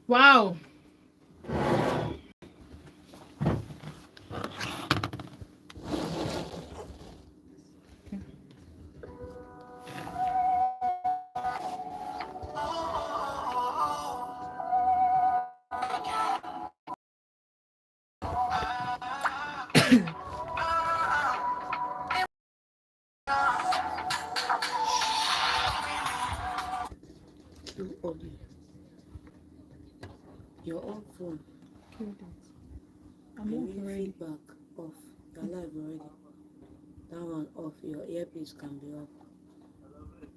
Wow. Kill Obi. Your own phone. Killed it. I I'm off mean already. feedback off. You're live already. That one off. Your earpiece can be off.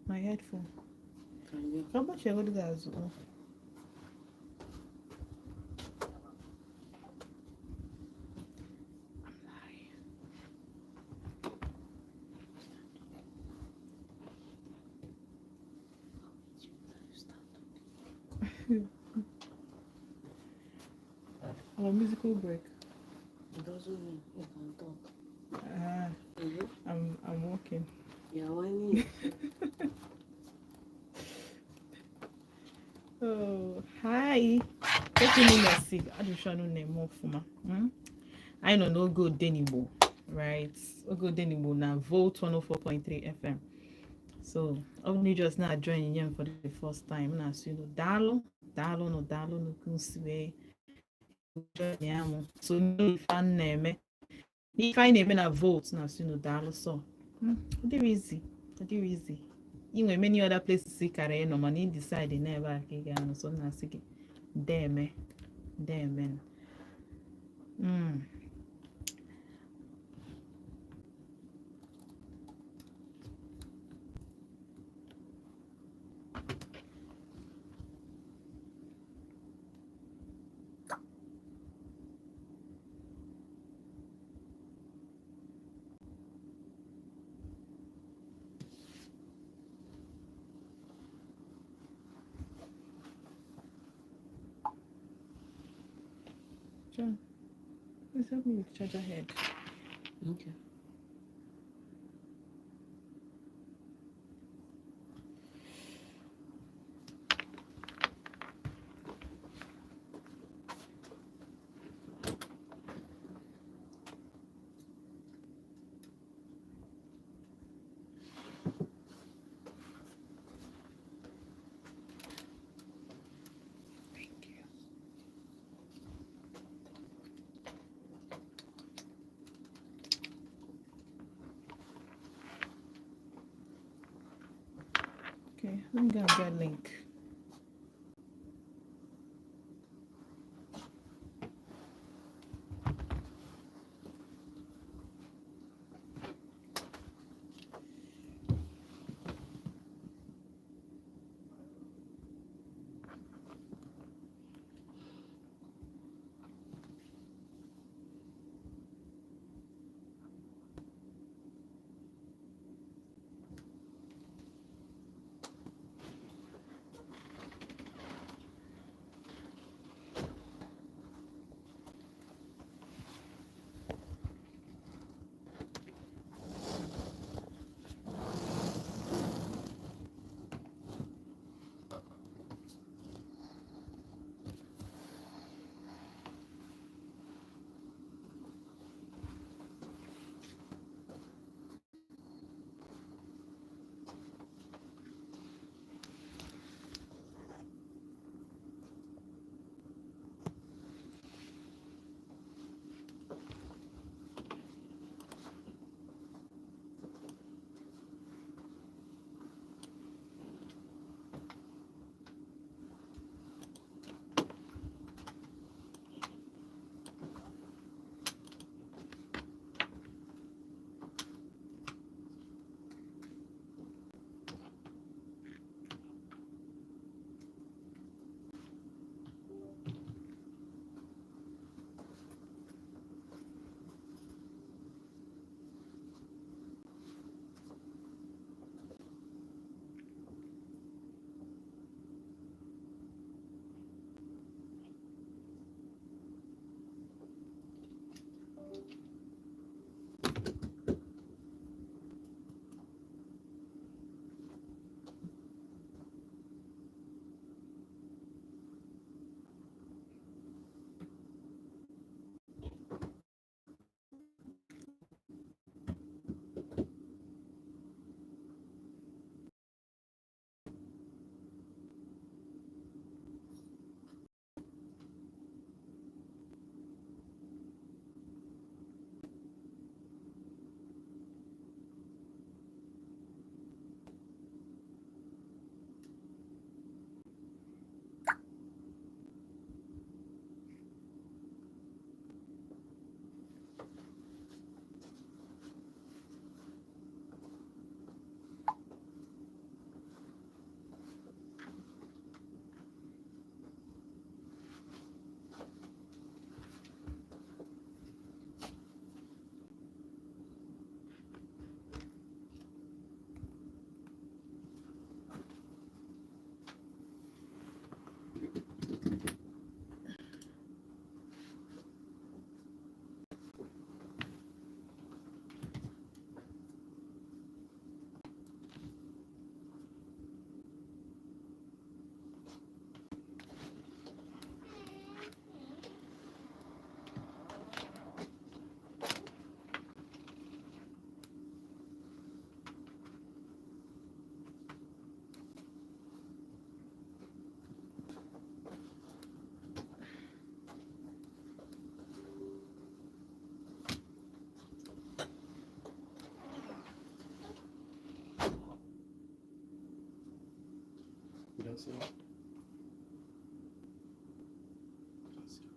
My headphone. Can be. How much you go do that as well? I'm lying. Our musical break. It doesn't mean you can talk. Ah, Mm-hmm. I'm working. You're whining. Oh, hi. Taking me sick. Additional name ọfụma. Anyị nọ n'oge Odenigbo, right? Oge Odenigbo na Volt 104.3 FM. So, ọ bụrụ na ị just na join m for the first time, m na-asị unu daalụ, daalụ nụ, daalụ nụ ka unu si wee join ya mụ. So, n'ife a na-eme, n'ife anyị na-eme na Volt, na-asị unu daalụ so. Ọ dịrị easy, ọ dịrị easy. Ị nwere many other places ị kara ịnọ, mana ị decide n'ebe a ka ị ga-anọ, so m na-asị gị deme deme. John, please help me with charger head. Okay. Thank you. Okay, let me go and get link. You don't see it? Don't see it.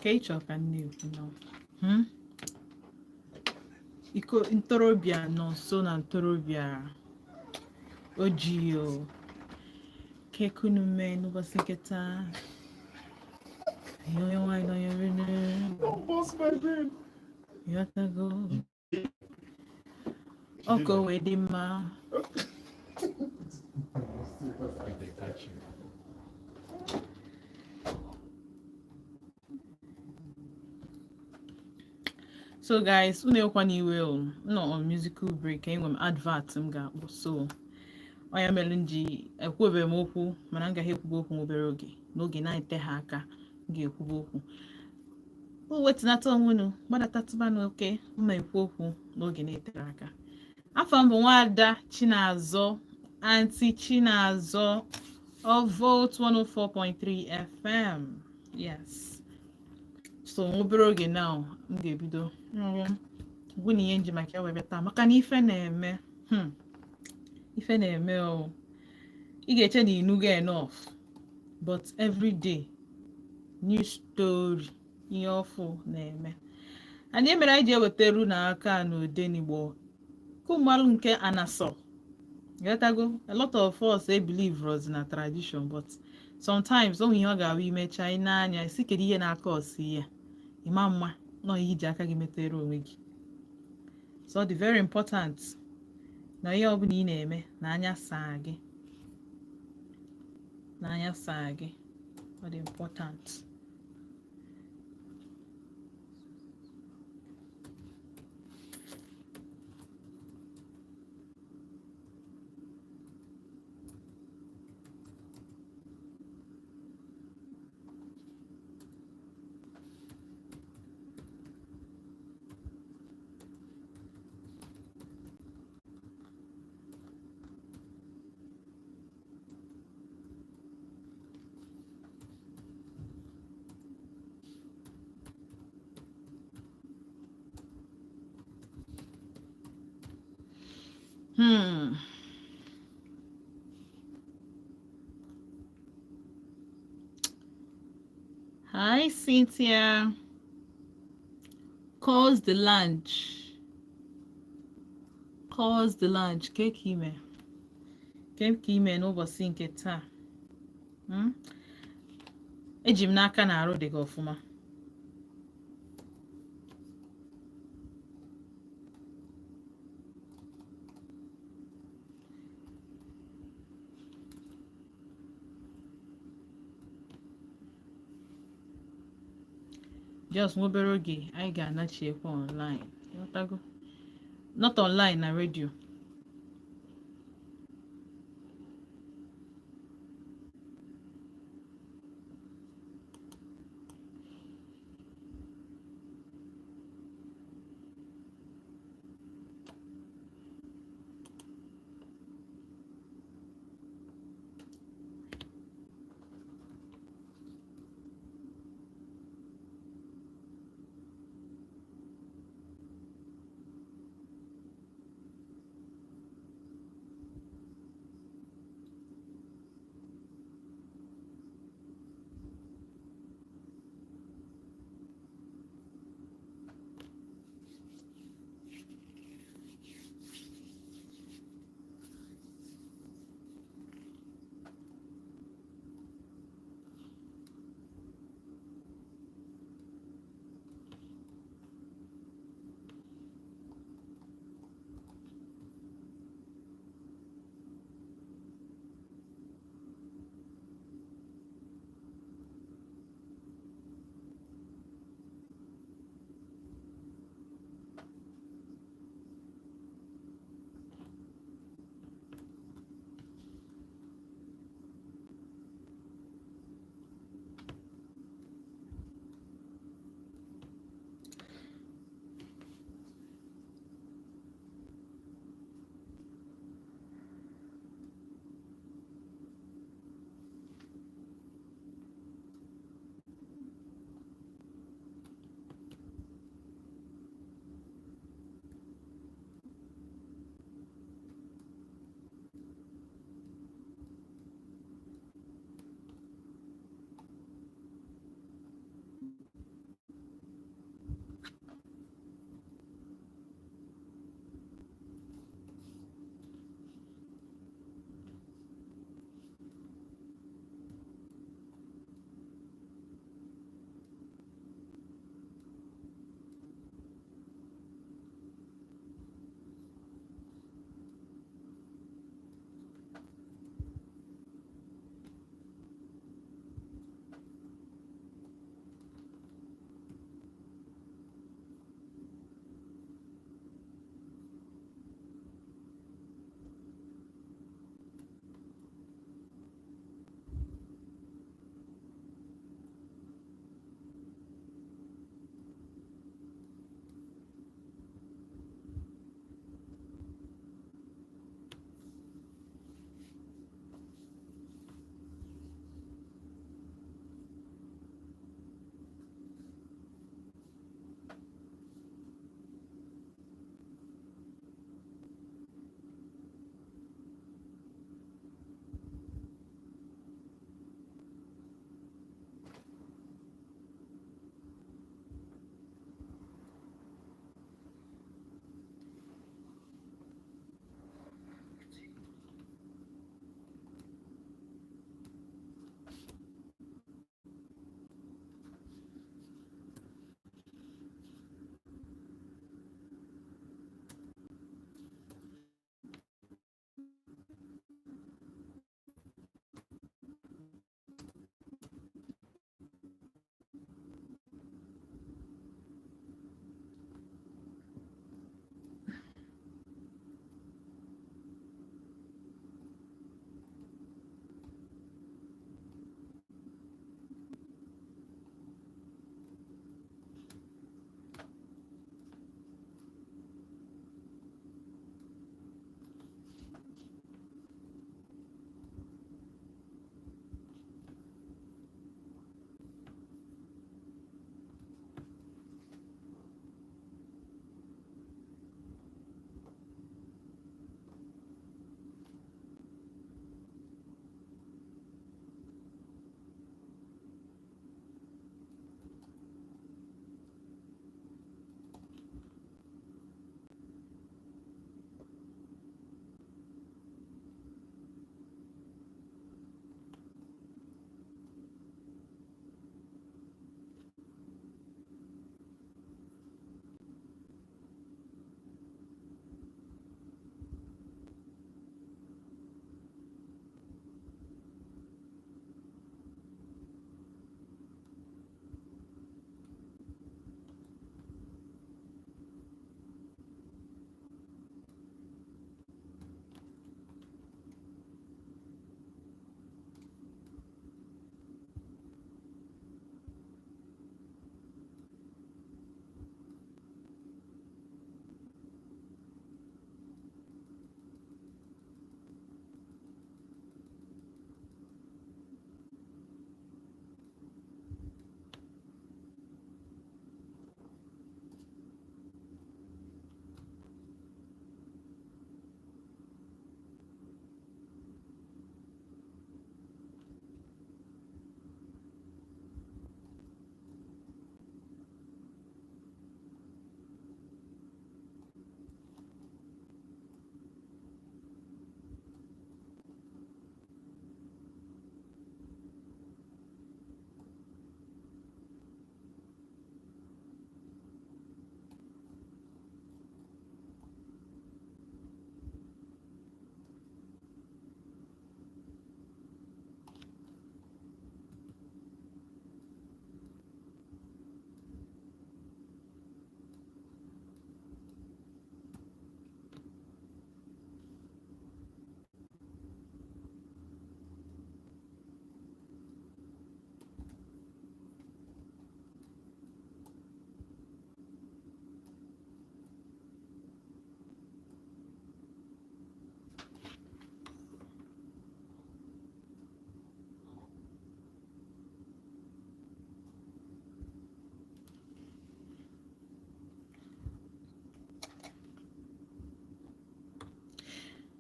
Ka ị chọrọ ka m na-ekwu na Hmm? Iko ntorobịa nọ nso na ntorobịa ojii o kekunu mee n'ụbọchị nke taa ihe onye nwaanyị nọnyere Don't bust my brain. ịghọtago ọkụ wee dị mma. Like they touch you. So guys, unu ekwana iwe o m nọ on musical break, enwe m advert m ga-akpọ, so ọ ya mere m ji ekwubeghị m okwu, mana m gaghị ekwube okwu obere oge n'oge na-ete ha aka m ga-ekwube okwu. O wetunata onwe unu, gbadatatụbanụ oke mma ekwu okwu n'oge na-etere aka. Afọ m bụ Nwaada Chinazọ, Aunty Chinazọ of Volt 104.3 FM. Yes, so obere oge now m ga-ebido gwụ na ihe nji maka ya wee bịa taa, maka na ife na-eme, ife na-eme o ị ga-eche na inugo enough, but every day new story, ihe ọfụ na-eme. And ihe mere anyị ji ewetaru n'aka n'Odenigbo kụmalụ nke anasọ ghọtago. A lot of us e believe was na tradition, but sometimes o nwere ihe ọ ga-abụ imecha ị na-anya isi kedu ihe na-aka ọsị ya ịma mma nọ ihe iji aka gị metere onwe gị. So ọ dị very important na ihe ọbụla ị na-eme na anya saa gị, na anya saa gị. Ọ dị important. Hi, Cynthia. Calls the lunch. Calls the lunch. Keke ime. Keke ime n'ụbọchị nke taa. Eji m n'aka na arụ dị gị ọfụma. Just nwa obere oge anyị ga-anachiekwa online. Ịghọtago? Not online, na radio.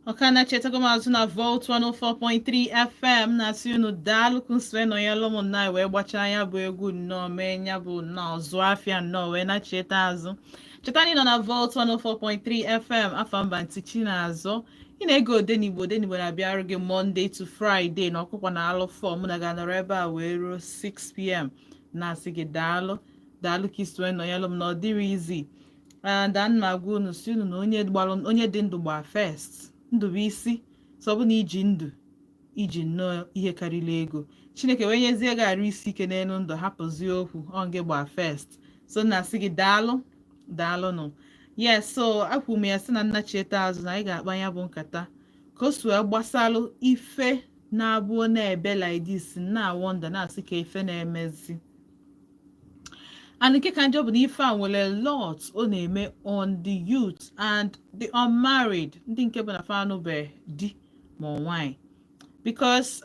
Ọkana chetago m azụ na Volt 104.3 FM na-asị unu daalụ kụnsịrị nọnyelụ m nnọọ wee gbachaa ya bụ egwu nnọọ mee ya bụ nnọọ zụọ afịa nnọọ wee na-cheta azụ. Cheta na ị nọ na Volt 104.3 FM, afa mba ntị Chinazụ. Ị na-ege Odenigbo. Odenigbo na-abịarụ gị Monday to Friday na ọkụkọ na alụ 4. Mụ na ga-anọrọ ebe a wee ruo 6 p.m. Na-asị gị daalụ, daalụ ka isi wee nọnyelụ m na ọ dịrị izi. And ana m agwa unu si unu na onye gbalụ, onye dị ndụ gbaa first. Ndụ bụ isi. So ọ bụ na iji ndụ, iji nnọọ ihe karịrị ego, Chineke wee nyezie gị arụ isi ike n'elu ndụ, hapụzie okwu ọ gị gba first. So na asị gị daalụ, daalụnụ. Yes, so akwụ m ya sị na nna cheta azụ na anyị ga-akpa ya bụ nkata ka o si wee gbasalụ ife na-abụ na-ebe like this, na-wonder, na-asị ka ife na-emezi. And nke ka njọ bụ na ife a nwere a lot ọ na-eme on the youth and the unmarried, ndị nke bụ na fa anụbe di ma ọ nwanyị, because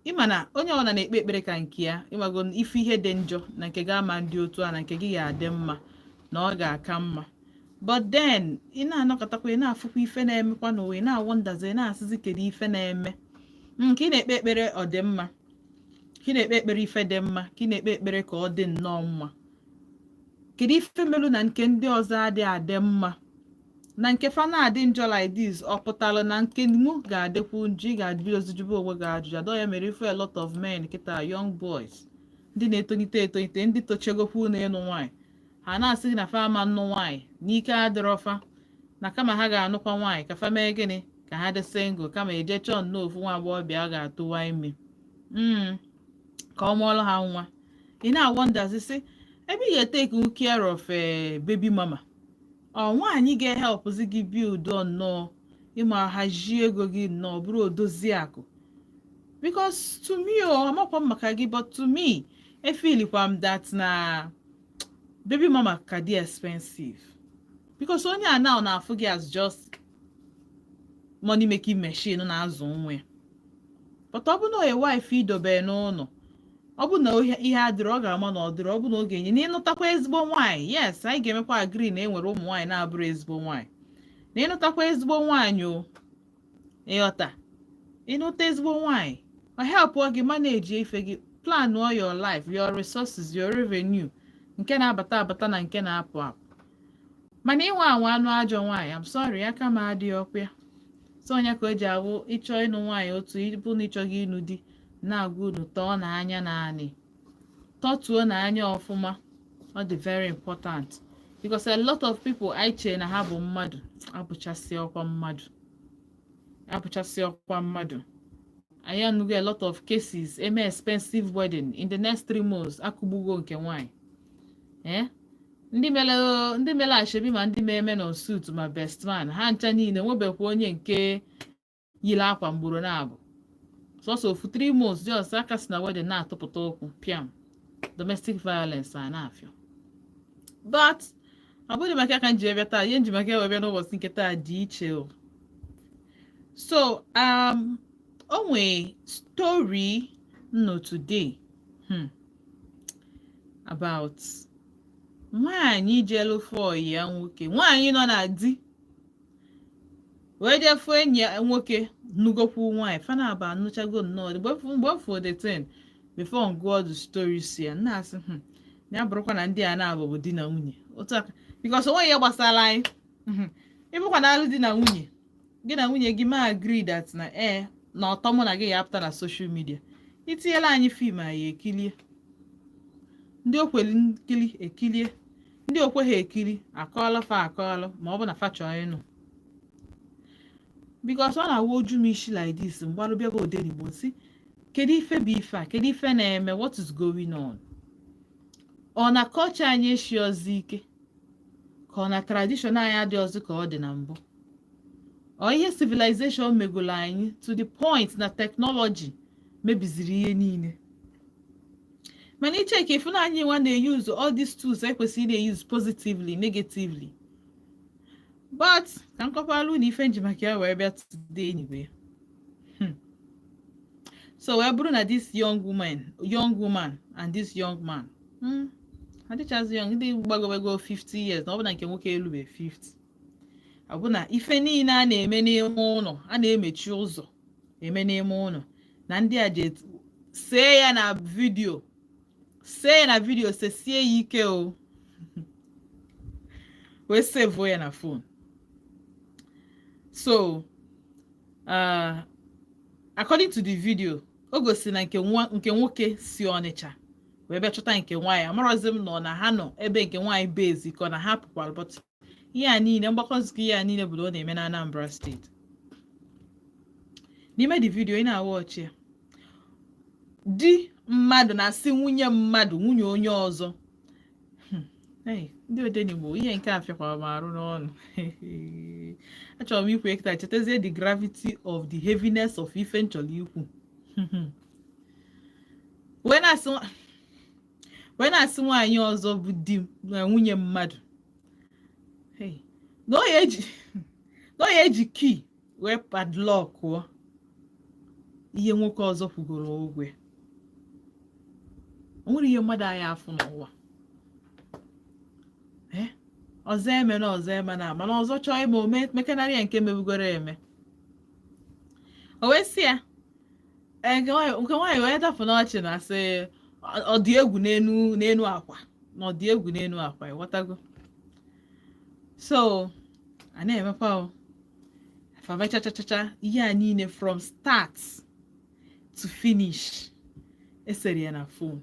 ịma na onye ọbụla na-ekpe ekpere ka nke ya, ịmago ife ihe dị njọ na nke ga-ama ndị otu a na nke gị ga-adị mma, na ọ ga-aka mma. But then ị na-anọkọtakwa, ị na-afụkwa ife na-emekwa n'ụwa, ị na-awonderzi, ị na-asịzi kedu ife na-eme. Nke ị na-ekpe ekpere ọ dị mma, ka ị na-ekpe ekpere ife dị mma, ka ị na-ekpe ekpere ka ọ dị nnọọ mma, kedu ife melu na nke ndị ọzọ adịghị adị mma, na nke fa na-adị njọ like this? Ọ pụtara na nke mụ ga-adịkwu njọ? Ị ga-ebidozi jụba onwe gị ajụjụ. Adọ ya mere ife a lot of men kịta, young boys, ndị na-etolite etolite, ndị tochegokwu na ịnụ nwaanyị, ha na-asị gị na fa ama nnụ nwaanyị n'ike adịrọ fa, na kama ha ga-anụkwa nwaanyị, ka fa mee gịnị? Ka ha dị single kama eje chọọ nnọọ ofu nwa agbọghọbịa a ga-atụwa ime ka ọ mụọrọ ha nwa. Ị na-awonderzi sị ebe ị ga-etake care of baby mama, ọ nwaanyị ga-ehelpụzi gị build nnọọ, ịma hazie ego gị nnọọ, bụrụ odozi akụ. Because to me o, amakwa m maka gị, but to me, efeelikwa m that na baby mama ka dị expensive, because onye a now na-afụ gị as just money making machine na-azụ nwa ya. But ọ bụ na oye wife idobe n'ụlọ, ọ bụ na ihe adịrị, ọ ga-ama na ọ dịrị, ọ bụ na ọ ga-enye na ịnụtakwa ezigbo nwaanyị. Yes, anyị ga-emekwa agree na e nwere ụmụ nwaanyị na-abụrụ ezigbo nwaanyị, na ịnụtakwa ezigbo nwaanyị o, ịghọta, ịnụta ezigbo nwaanyị, ọ helpụọ gị manage ife gị, plan your life, your resources, your revenue, nke na-abata abata na nke na-apụ apụ. Mana ịnwe anwa anụ ajọ nwaanyị, I'm sorry, aka m adịghị ọkụ ya. So onye ka o ji awụ ịchọ ịnụ nwaanyị otu ịbụ na ịchọghị ịnụ di, na-agwa unu tọọ n'anya naanị, tọtuo n'anya ọfụma. Ọ dị very important because a lot of people anyị chee na ha bụ mmadụ abụchasị ọkwa mmadụ, abụchasị ọkwa mmadụ. Anyị anụgo a lot of cases, eme expensive wedding, in the next 3 months akụgbugo nke nwaanyị. Ndị mere, ndị mere asoebi, ma ndị mere men on suit, ma best man, ha ncha niile nwebekwa onye nke yiri akwa mgboro na-abụ sọsọ ofu 3 months, just aka si na wedding na-atụpụta ụkwụ piam, domestic violence a na-afịọ. But ọ bụghị maka ka m ji bịa taa. Ihe nji maka ewe bịa n'ụbọchị nke taa dị iche o. So o nwee story nọ today about nwaanyị jelu fụ ọyị ya nwoke, nwaanyị nọ na di wee jee fụ enyi ya nwoke nugokwu nwaanyị fanaba anụchago nnọọ. Mgbe m fụ the thing, before m gụọ the story si ya, na-asị, ya bụrụkwa na ndị a na-abụ bụ di na nwunye otu aka, because onweghị ihe gbasara anyị. Ịbụkwa na alụ di na nwunye, gị na nwunye gị ma agree that na ee, na ọtọ mụ na gị ya apụta na social media, itinyela anyị film, anyị ekilie. Ndị okweli nkili ekilie, ndị okweghị ekiri akọọlụ fa akọọlụ, ma ọ bụ na fa chọọ ịnụ, because ọ na-awụ oju m isi like this. Mgbarụ bịaba Odenigbo si kedu ife bụ ife a, kedu ife na-eme, what is going on? Ọ na culture anyị eshi ọzọ ike, ka ọ na tradition anyị adị ọzọ ka ọ dị na mbụ? Ọ ihe civilization megolo anyị to the point na technology mebiziri ihe niile. Mana iche ka ịfụ na anyị nwa na-use all these tools ekwesịrị na-use positively, negatively. But ka m kọkwalụ na ife nji maka ya wee bịa today anyway. So wee bụrụ na this young woman and this young man, adịchazi young, ndị gbagowego 50 years, na ọ bụ na nke nwoke elube 50, ọ bụ na ife niile a na-eme n'ime ụlọ, a na-emechi ụzọ eme n'ime ụlọ, na ndị a ji see ya na video, see ya na video, sesie ya ike o wee save ya na phone. So according to the video, o gosi na nke nwa nke nwoke si Ọnịcha wee bịa chọta nke nwaanyị. Amarọzi m nọ na ha nọ ebe nke nwaanyị bezi, ka ọ na ha pụkwara. But ihe a niile, mgbakọ nzukọ ihe a niile bụ na ọ na-eme na Anambra Steeti. N'ime the video ị na-awatch ya, di mmadụ na-asị nwunye mmadụ, nwunye onye ọzọ. Hey, ndị Odenigbo, ihe nke a fịakwara m arụ n'ọnụ. Achọrọ m ikwu kịta, chetazie the gravity of the heaviness of ife m chọrọ ikwu. Wee na-asị nwaanyị ọzọ bụ di na nwunye mmadụ, hey, na ọ ya eji key wee padlockụọ ihe nwoke ọzọ kwugoro ụgwọ ya. O nwere ihe mmadụ anyị afụ n'ụwa. Eh, ọzọ eme na ọzọ eme na, mana ọzọ chọọ ime ome mekanarị ya nke mebugoro eme. O wee sị ya, ee, nke nwaanyị wee dapụ n'ọchị na asị ọ dị egwu n'enu akwa, na ọ dị egwu n'enu akwa. Ịghọtago? So a na-emekwa o famechachachacha ihe a niile from start to finish, esere ya na phone,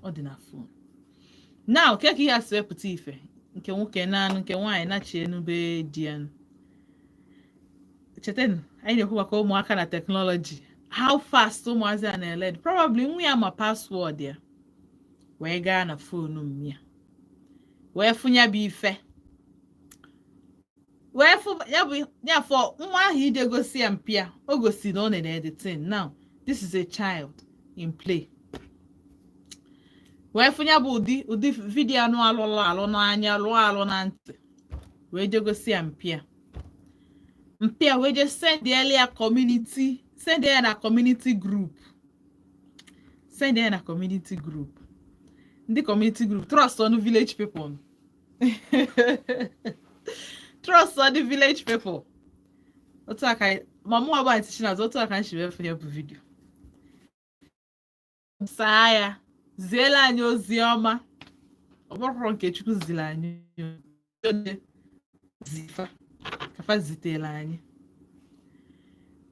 ọ dị na phone. Now ke ka ihe a si wepụta ife, nke nwoke naanụ, nke nwaanyị nachie enube di ya. Chetanu, anyị na-ekwu maka ụmụaka na technology, how fast ụmụazị a na-ele. Probably nwa ya ma password ya, wee gaa na phone mmịa, wee fụ ya bụ ife, wee fụ ya bụ ya. Fọ nwa ahụ ije gosi ya mpịa, o gosi na ọ nene the thing. Now this is a child in play. Wee fụ ya bụ ụdị video anụ alụlụ alụ n'anya, lụọ alụ na ntị, wee je gosi ya mpịa. Mpịa wee je send ya community, send ya na community group, send ya na community group. Ndị community group, trust on village people, trust on the village people. Otu a ka ma mụ agba ntị Chinazụ, otu a ka m si wee fụ ya bụ video. Saa ya, ziela anyị ozi ọma. Ọ bụrụ nke Chukwu ziri anyị, onye zifa kafa zitela anyị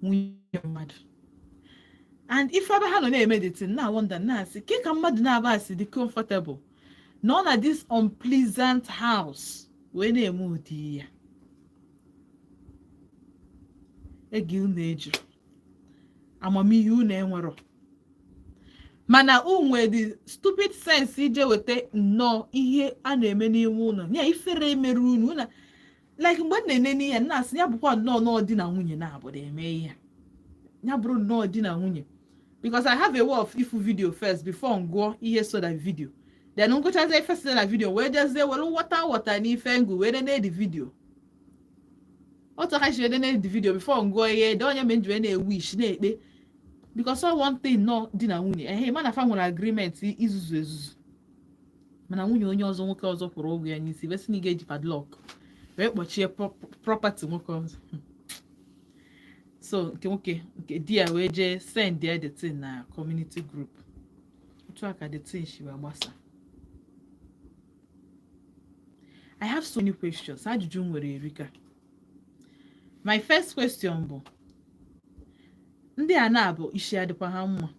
nwunye mmadụ. And ife ebe ha nọ na-eme the thing na wonder, na-asị ke ka mmadụ na-aba asị dị comfortable nọ na this unpleasant house wee na-eme ụdị ya. Ego unu ejuru, amamihe unu enwero, mana unu nwere the stupid sense ije weta nnọọ ihe a na-eme n'ime ụlọ ya. Ifere emere unu na like mgbe m na-enene ihe, na-asị ya bụkwa nnọọ nnọọ di na nwunye na-abụda eme ihe ya bụrụ nnọọ di na nwunye, because I have a way of ifu video first before m gụọ ihe so na video. Then ngụchazie ife so na video, wee jezie were wọta wọta n'ife ngụ wee nene the video. Otu aka si wee nene the video before m gụọ ihe ede. Onye me nji wee na-ewish na-ekpe, because all one thing nọ di na nwunye ehe, mana fa nwere agreement izuzu ezuzu, mana nwunye onye ọzọ, nwoke ọzọ kwụrụ ụgwọ ya n'isi, wee sị na ị ga-eji padlock wee kpọchie property nwoke ọzọ. So nke nwoke, nke di ya, wee jee send ya the thing na community group. Otu a ka the thing shi wee gbasa. I have so many questions. Ajụjụ m nwere erika. My first question bụ, ndị a na-abụ, isi adịkwa ha mma?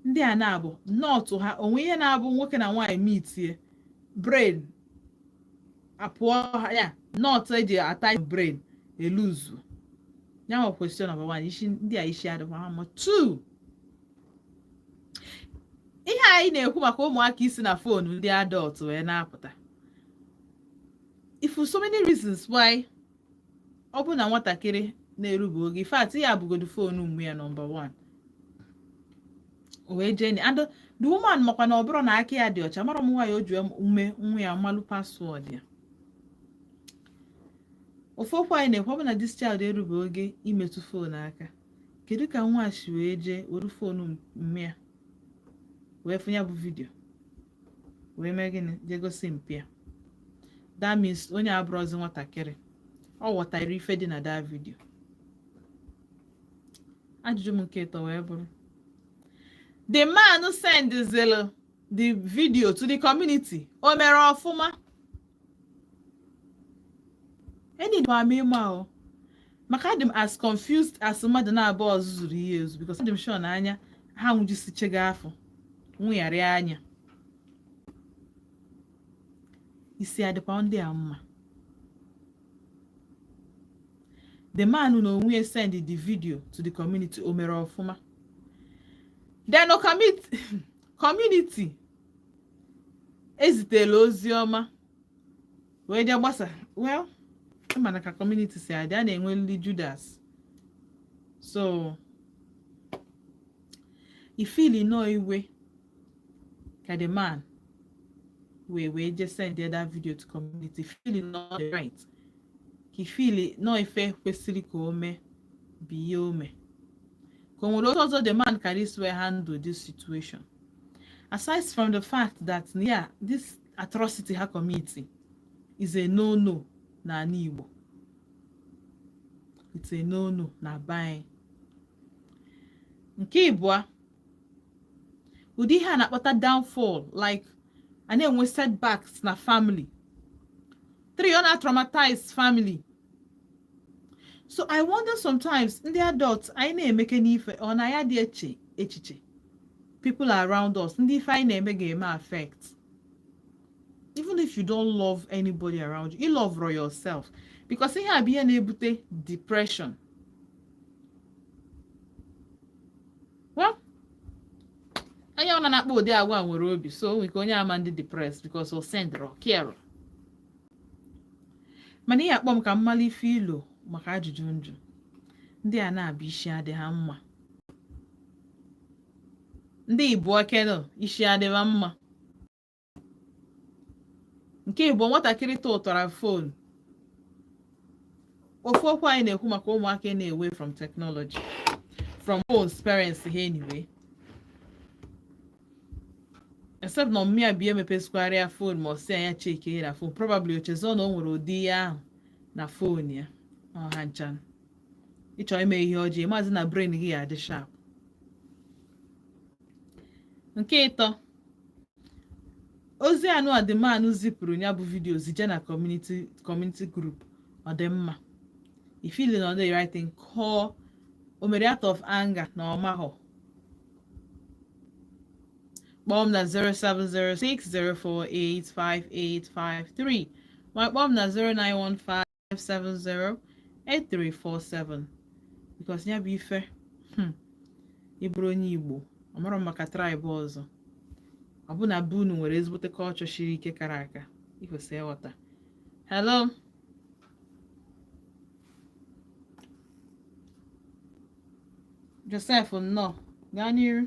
Ndị a na-abụ nọọtụ ha onwe ihe na-abụ nwoke na nwaanyị meetie, brain apụọ ha ya, nọọtụ eji ata brain eluzu ya nwa. Question number one, isi ndị a, isi adịkwa ha mma? Two, ihe anyị na-ekwu maka ụmụaka isi na phone ndị adult wee na-apụta, if so many reasons why ọ bụ na nwatakịrị na-erube oge, in fact ya abụgodu phone mgbe ya number one, o wee jee and the woman makwa na ọ bụrụ na aka ya dị ọcha, mara m nwaanyị o ji ume nwa ya malụ password ya. Ofu okwu anyị na-ekwu, ọ bụ na this child erube oge imetụ phone aka, kedu ka nwa a si wee jee were phone mmịa wee fụ ya bụ video, wee mee gịnị, jee gosi mpịa? That means onye abụrụzi nwatakịrị, ọ ghọtara ife dị na that video. Ajụjụ m nke ịtọ wee bụrụ, the man sendizelu the video to the community, o mere ọfụma? Enidikwa m ịma o, maka adị m as confused as mmadụ na-abụọ zuru ihe ezu, because adị m sure na anya ha nwụjisichego afọ nwụgharịa anya. Isi adịkwa ndị a mma? The man na onwe ya send the video to the community, o mere ọfụma? Then o community ezitela ozi ọma wee jee gbasa. Well, ịma ka community si adị, a na-enwe ndị Judas. So ifili nọ iwe ka the man wee jee send that video to community, feel not the right, ka ifili nọ ife kwesịrị ka o mee bụ ihe o mee, ka o nwere otu ọzọ the man can this way handle this situation, aside from the fact that, yeah, this atrocity ha commit is a no-no n'ala Igbo. It's a no-no na be anyị. Nke ịbụa, ụdị ihe a na-akpọta downfall, like a na-enwe setbacks na family. Three, ọ na-traumatize family. So I wonder sometimes, ndị adults anyị na-emeke n'ife, ọ na ya dị eche echiche people around us, ndị ife anyị na-eme ga-eme affect. Even if you don't love anybody around you, you love yourself, because ihe a bụ ihe na-ebute depression. Well, onye ọ na-akpọ ụdị agwa nwere obi, so o nwere ike onye ama ndị depressed because o sendịrọ care. Mana ihe akpọ m ka mmali ife ilo maka ajụjụ njụ ndị a na-abụ, isi adị ha mma? Ndị Igbo keno, isi adịba mma? Nke Igbo, nwatakịrị tụtara phone. Ofu okwu anyị na-ekwu maka ụmụaka na-away from technology, from phones, parents ha anyway, except na ọmụmụ ya bụ emepesịkwarịa phone, ma ọ sị ya cheke na phone, probably ochezọ na o nwere ụdị ihe ahụ na phone ya. Ọha ncha ịchọ ime ihe ọjọọ, maazị na brain gị ya adị sharp. Nke ịtọ, ozi anụ adịmanụ zipụrụ ya bụ video zije na community group, ọ dị mma? Ifili na ọ dị right thing, call o mere out of anger na ọmahọ? Kpọọ m na 07060485853, ma kpọọ m na 091570834, because ya bụ ife ịbụrụ onye Igbo, ọ mara maka tribe ọzọ, ọ bụ na be unu nwere ezigbote culture shiri ike kara aka, ị kwesịrị ịghọta. Hello, Joseph, nnọọ, gaa n'iru.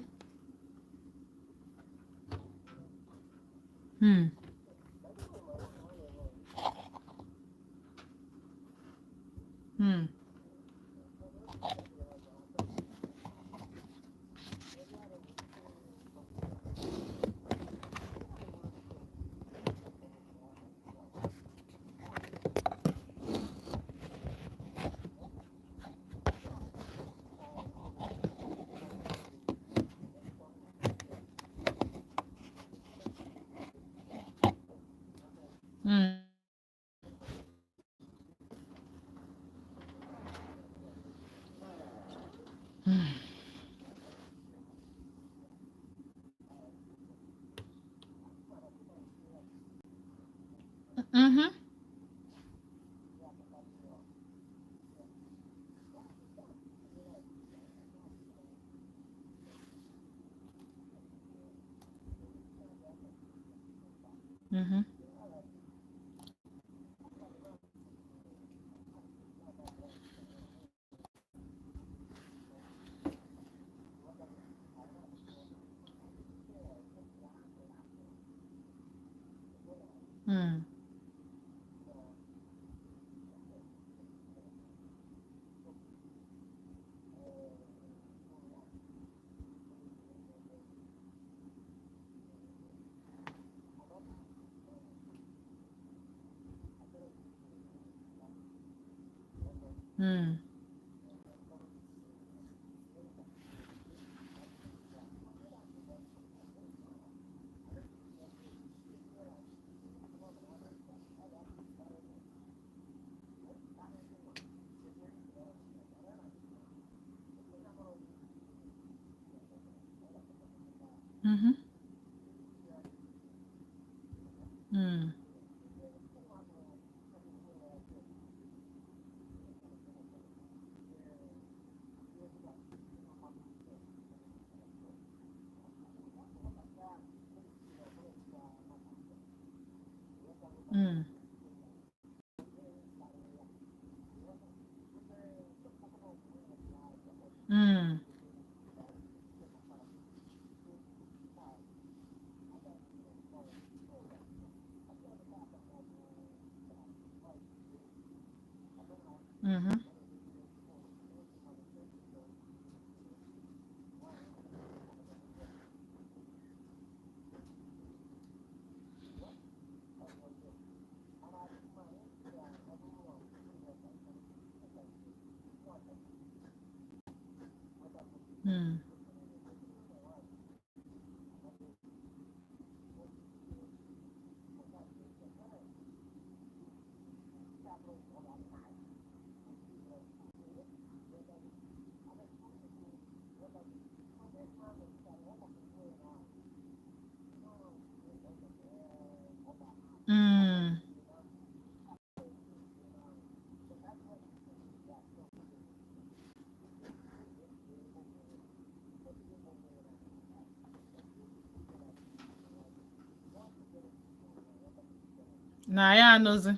Na ya anụzi.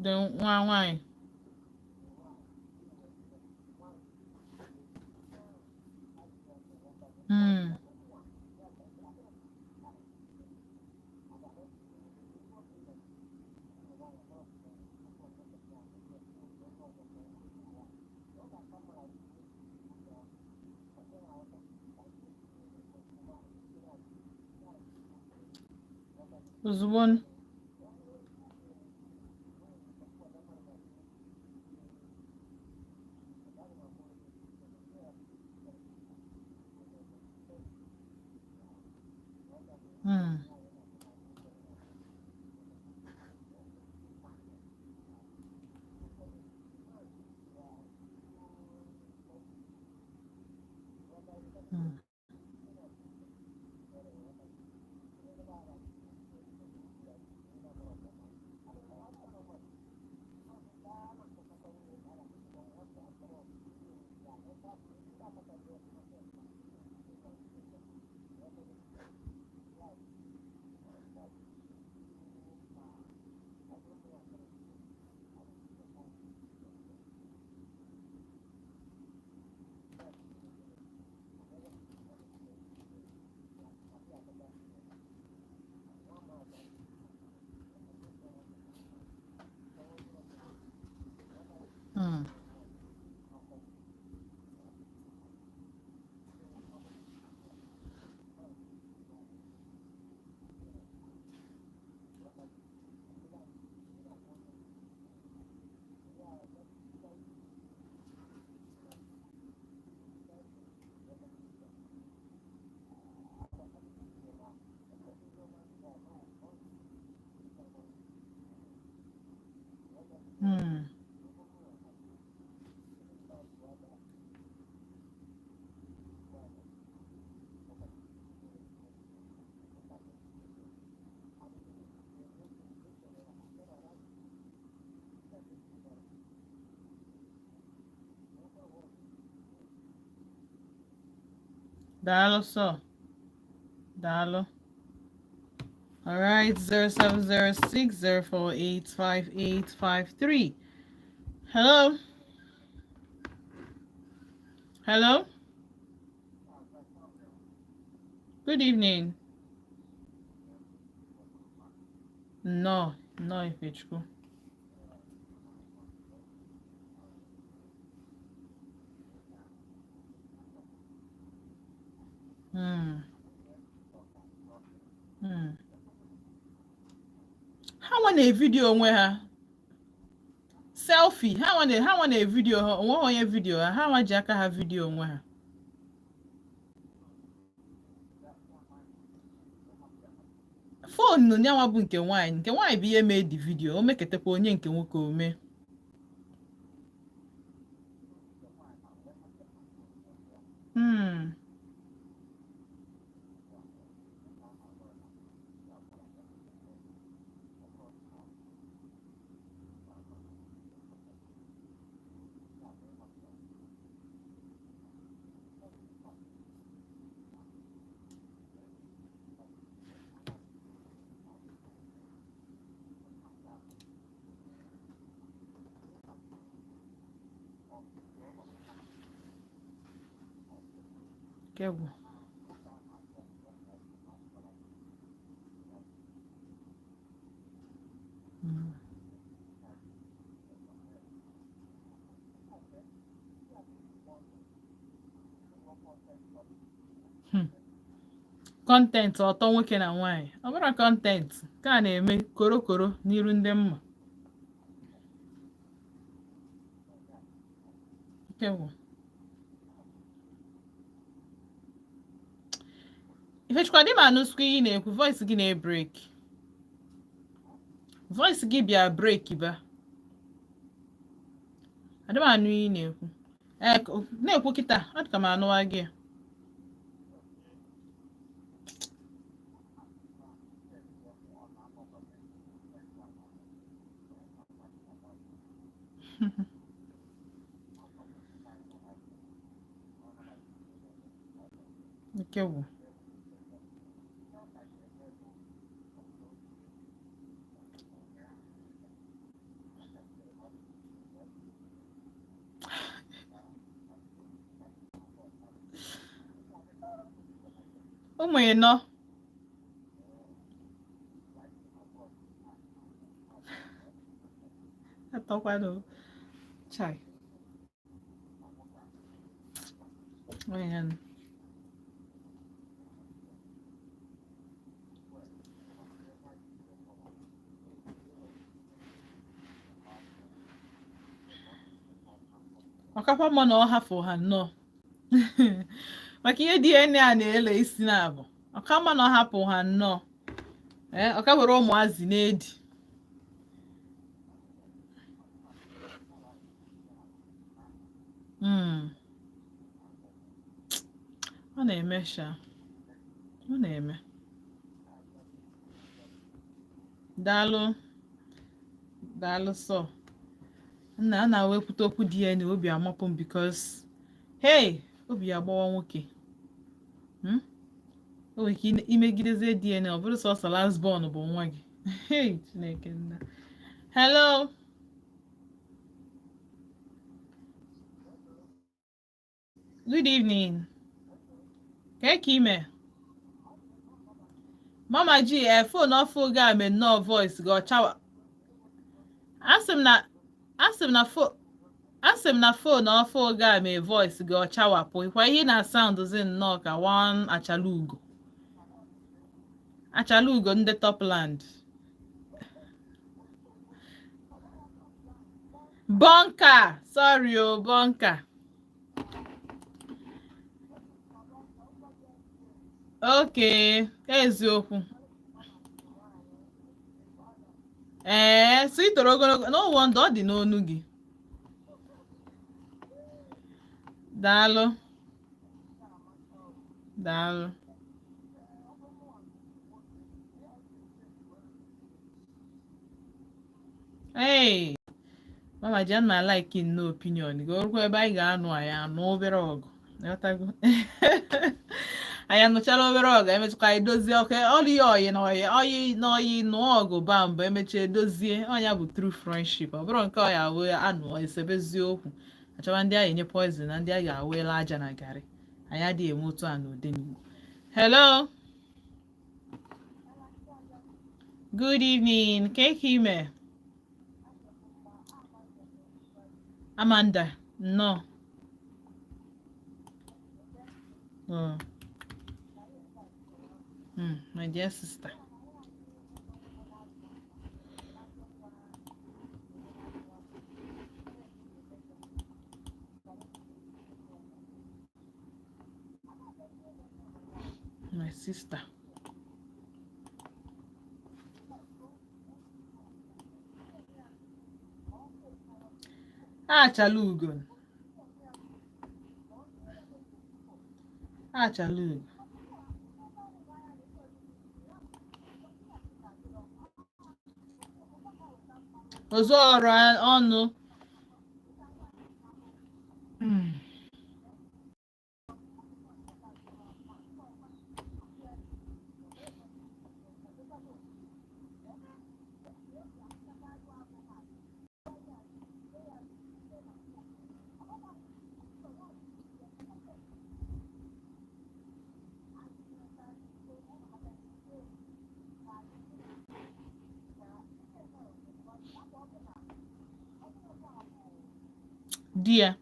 Dị nwa nwanyị. Ozugbo. Daalụ sọ. Daalụ. All right, 07060485853. Hello. Hello. Good evening. No, no, Ifechukwu. Ha nwa na-evideo onwe ha selfie, ha nwa na-evideo ha onwe ha, onye video ha, ha nwa ji aka ha video onwe ha. Phone nyanwa bụ nke nwaanyị, nke nwaanyị bụ ihe mee di video o meketekwa onye nke nwoke ome. Nke bụ Content ọtọ nwoke na nwaanyị, ọ bụrụ content ka a na-eme korokoro n'iru ndị mma. Nke bụ Ifechukwu, adị m anụ sukwu ihe ị na-ekwu. Voice gị na-ebreak, voice gị bịa break ba. Adị m anụ ihe ị na-ekwu. Ee, na-ekwu kịta, ọ dị ka m anụwa gị. Nke bụ ụmụ ịnọ. Atọkwanụ chai. Ayan. Ọkakwa mma na ọ hafụ ha nnọọ maka ihe DNA na-ele isi na-abụ. Ọka mma na ọ hapụ ha nnọọ. Ee, ọka were ụmụazị na-edi. Ọ na-eme sha, ọ na-eme. Daalụ, daalụ. Sọ nna a na-awepụta okwu DNA, obi amapụ m because, hey, obi agbawa nwoke. O nwere ike imegidezie DNA, ọ bụrụ sọsọ last born bụ nwa gị. Hey, Chineke nna. Hello. Good evening. Ka ka ime? Mama G, e phone ọfụ gị a mee nnọọ voice gị ọchawa. Asị m na phone ọfụ gị a mee voice gị ọchawapụ. Ịkwa ihe na sound zi nnọọ ka one achala ugo. Achala ugo ndị Topland. Bunker, sorry o, bunker. Okay, eziokwu. Ee, so ị toro ogologo, no wonder ọ dị n'onu gị. Daalụ. Daalụ. Hey, Mama Jan, ma like no opinion gị. Ọrụkwa ebe anyị ga-anụ, anyị anụ obere ọgụ. Ịghọtago? Anyị anụchala obere ọgụ, emechakwa anyị dozie. Ọkụ ọrụ ya, oyi na oyi, oyi na oyi, nụọ ọgụ ba mbụ, emechaa edozie. Ọnya bụ true friendship. Ọ bụrụ nke ọya wee anụ esebezie okwu, achọba ndị a enye poison na ndị a ga-awela aja na garị. Anyị adịghị eme otu a n'Odenigbo. Hello, good evening. Ka ka ime? Amanda, nnọọ. Oh. My dear sister. My sister. Achala ugo. Achala ugo. Ozu ọrụ ọnụ. Di ya.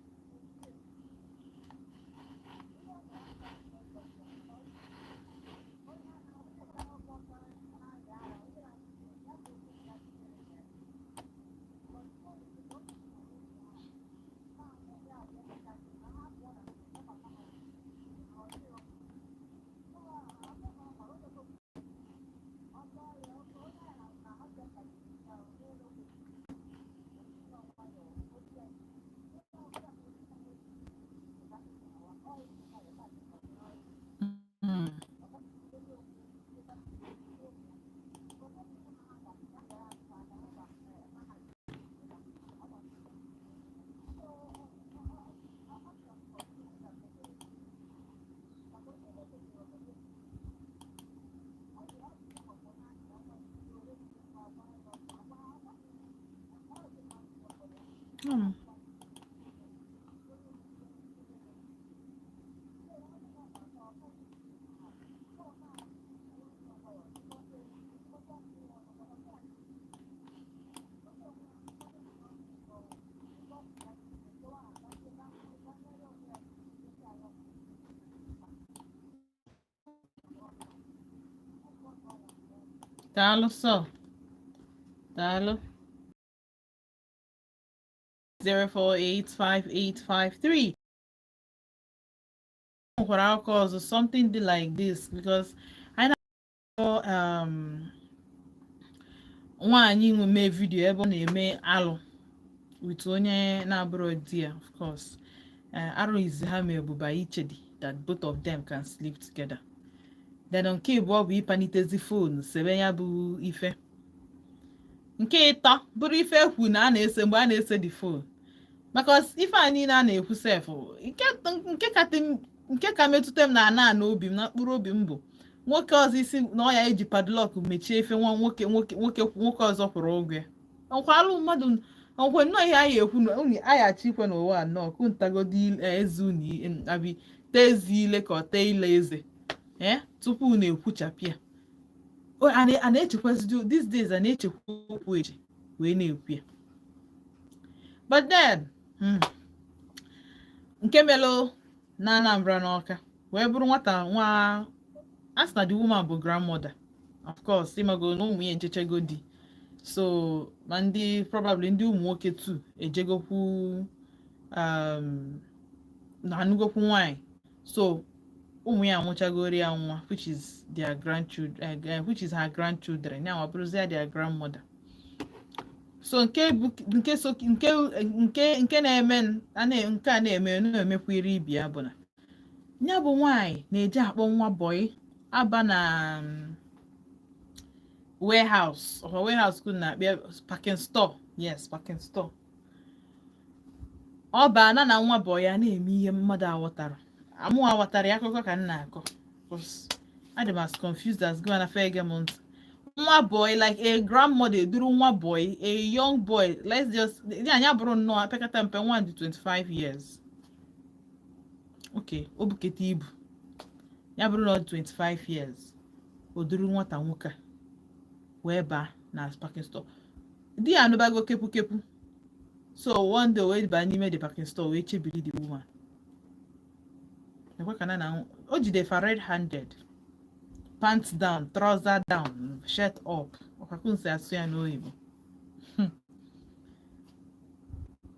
Daalụ sọ. Daalụ. 0485853 nwekwara akụkọ ọzọ, something dị like this, because anyị na-akọ nwaanyị nwe mee video ebe ọ na-eme alụ with onye na-abụrụ di ya. Of course, arụ izi ha mee bụ by ichedi that both of them can sleep together. Then nke ịbụọ bụ ịpanitezi phone sebe ya bụ ife. Nke ịtọ bụrụ ife ekwu na a na-ese mgbe a na-ese the phone, maka ife a niile a na-ekwu sef. Nke ka metụta m na ana na obi m, na mkpụrụ obi m, bụ nwoke ọzọ isi na ọ ya eji padlock mechie ife nwa nwoke nwoke nwoke nwoke ọzọ kwụrụ ụgwọ ya. Ọkwa alụ mmadụ, ọkwa nnọọ ihe anyị ekwu na unu aghachi ikwe n'ụwa a nnọọ kụntagodi eze unu abi tee eze ile ka ọ tee ile eze ee tupu unu ekwuchapụ ya. A na-echekwazidi these days, a na-echekwa okwu eche wee na-ekwu ya. But then, nke melụ na Anambra n'Ọka wee bụrụ nwata nwa a sị na the woman bụ grandmother. Of course, ịmago na ụmụ ya ejechego di, so ma ndị probably ndị ụmụ nwoke too ejegokwu na anụgokwu nwanyị, so ụmụ ya amụchagoro ya nwa, which is their grandchildren, which is her grandchildren. Ya nwa bụrụzie their grandmother. So nke bụ nke so nke na-eme nke a na-eme na-emekwa iri ibi ya bụ na ya bụ nwaanyị na-eji akpọ nwa boy aba na warehouse, ọkwa warehouse kwuru na-akpịa packing store. Yes, packing store. Ọ baa na na nwa boy ya na-eme ihe mmadụ aghọtara, amụ aghọtara ya. Akụkọ ka m na-akọ, 'cause adị m as confused as gị na ege m ntị. Nwa boy, like a grandmother eduru nwa boy, a young boy, let's just ya anya bụrụ nnọọ apekata mpe nwa dị 25 years. Okay, o bukete ibu ya bụrụ na ọ dị 25 years, o duru nwata nwoke a wee baa na packing store. Di ya anụbago kepu kepu, so one day wee baa n'ime the packing store wee chebiri the woman. Ekwe ka na o jide fa red handed, pants down, trouser down, shirt up, ọkakunsi asụ ya n'oyibo.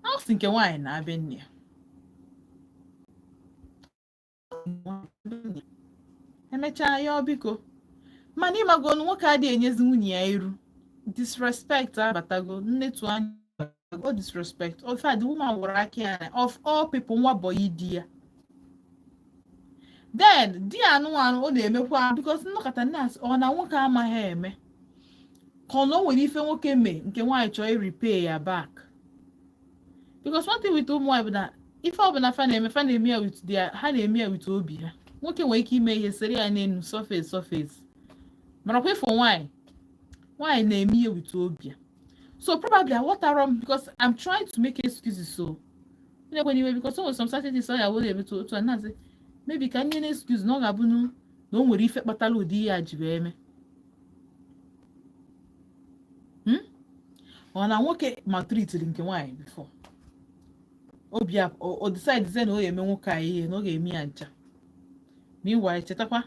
Ọ sị nke nwaanyị na-abịa nne ya emechaa ya ọ biko, mana ịmago na nwoke adịghị enyezi nwunye ya iru. Disrespect abatago, nnetu anya o disrespect. In fact, the woman were aka ya of all people, nwa boy di ya. Then di ya anụmanụ ọ na-emekwa, because nnọkọta nna ọ na nwoke amaghị eme ka ọ na o nwere ife nwoke mee nke nwaanyị chọọ irepay ya back, because one thing with ụmụ nwaanyị bụ na ife ọbụla fa na-eme ya with their, ha na-eme ya with obi ha. Nwoke nwere ike ime ihe sere ya n'elu surface surface, marakwa ịfụ nwaanyị, nwaanyị na-eme ihe with obi ya. So probably aghọtara m, because I'm trying to make excuses, so na-ekwe n'iwe, because o nwere some certain things ọ ya wụ na-emetụ otu a na-asị maybe ka nye na excuse na ọ ga-abụ na o nwere ife kpatara ụdị ihe a ji wee mee. Ọ na nwoke maltreatiri nke nwaanyị before obi a o decide na ọ ga-eme nwoke a ihe na ọ ga-eme ya ncha. Meanwhile, chetakwa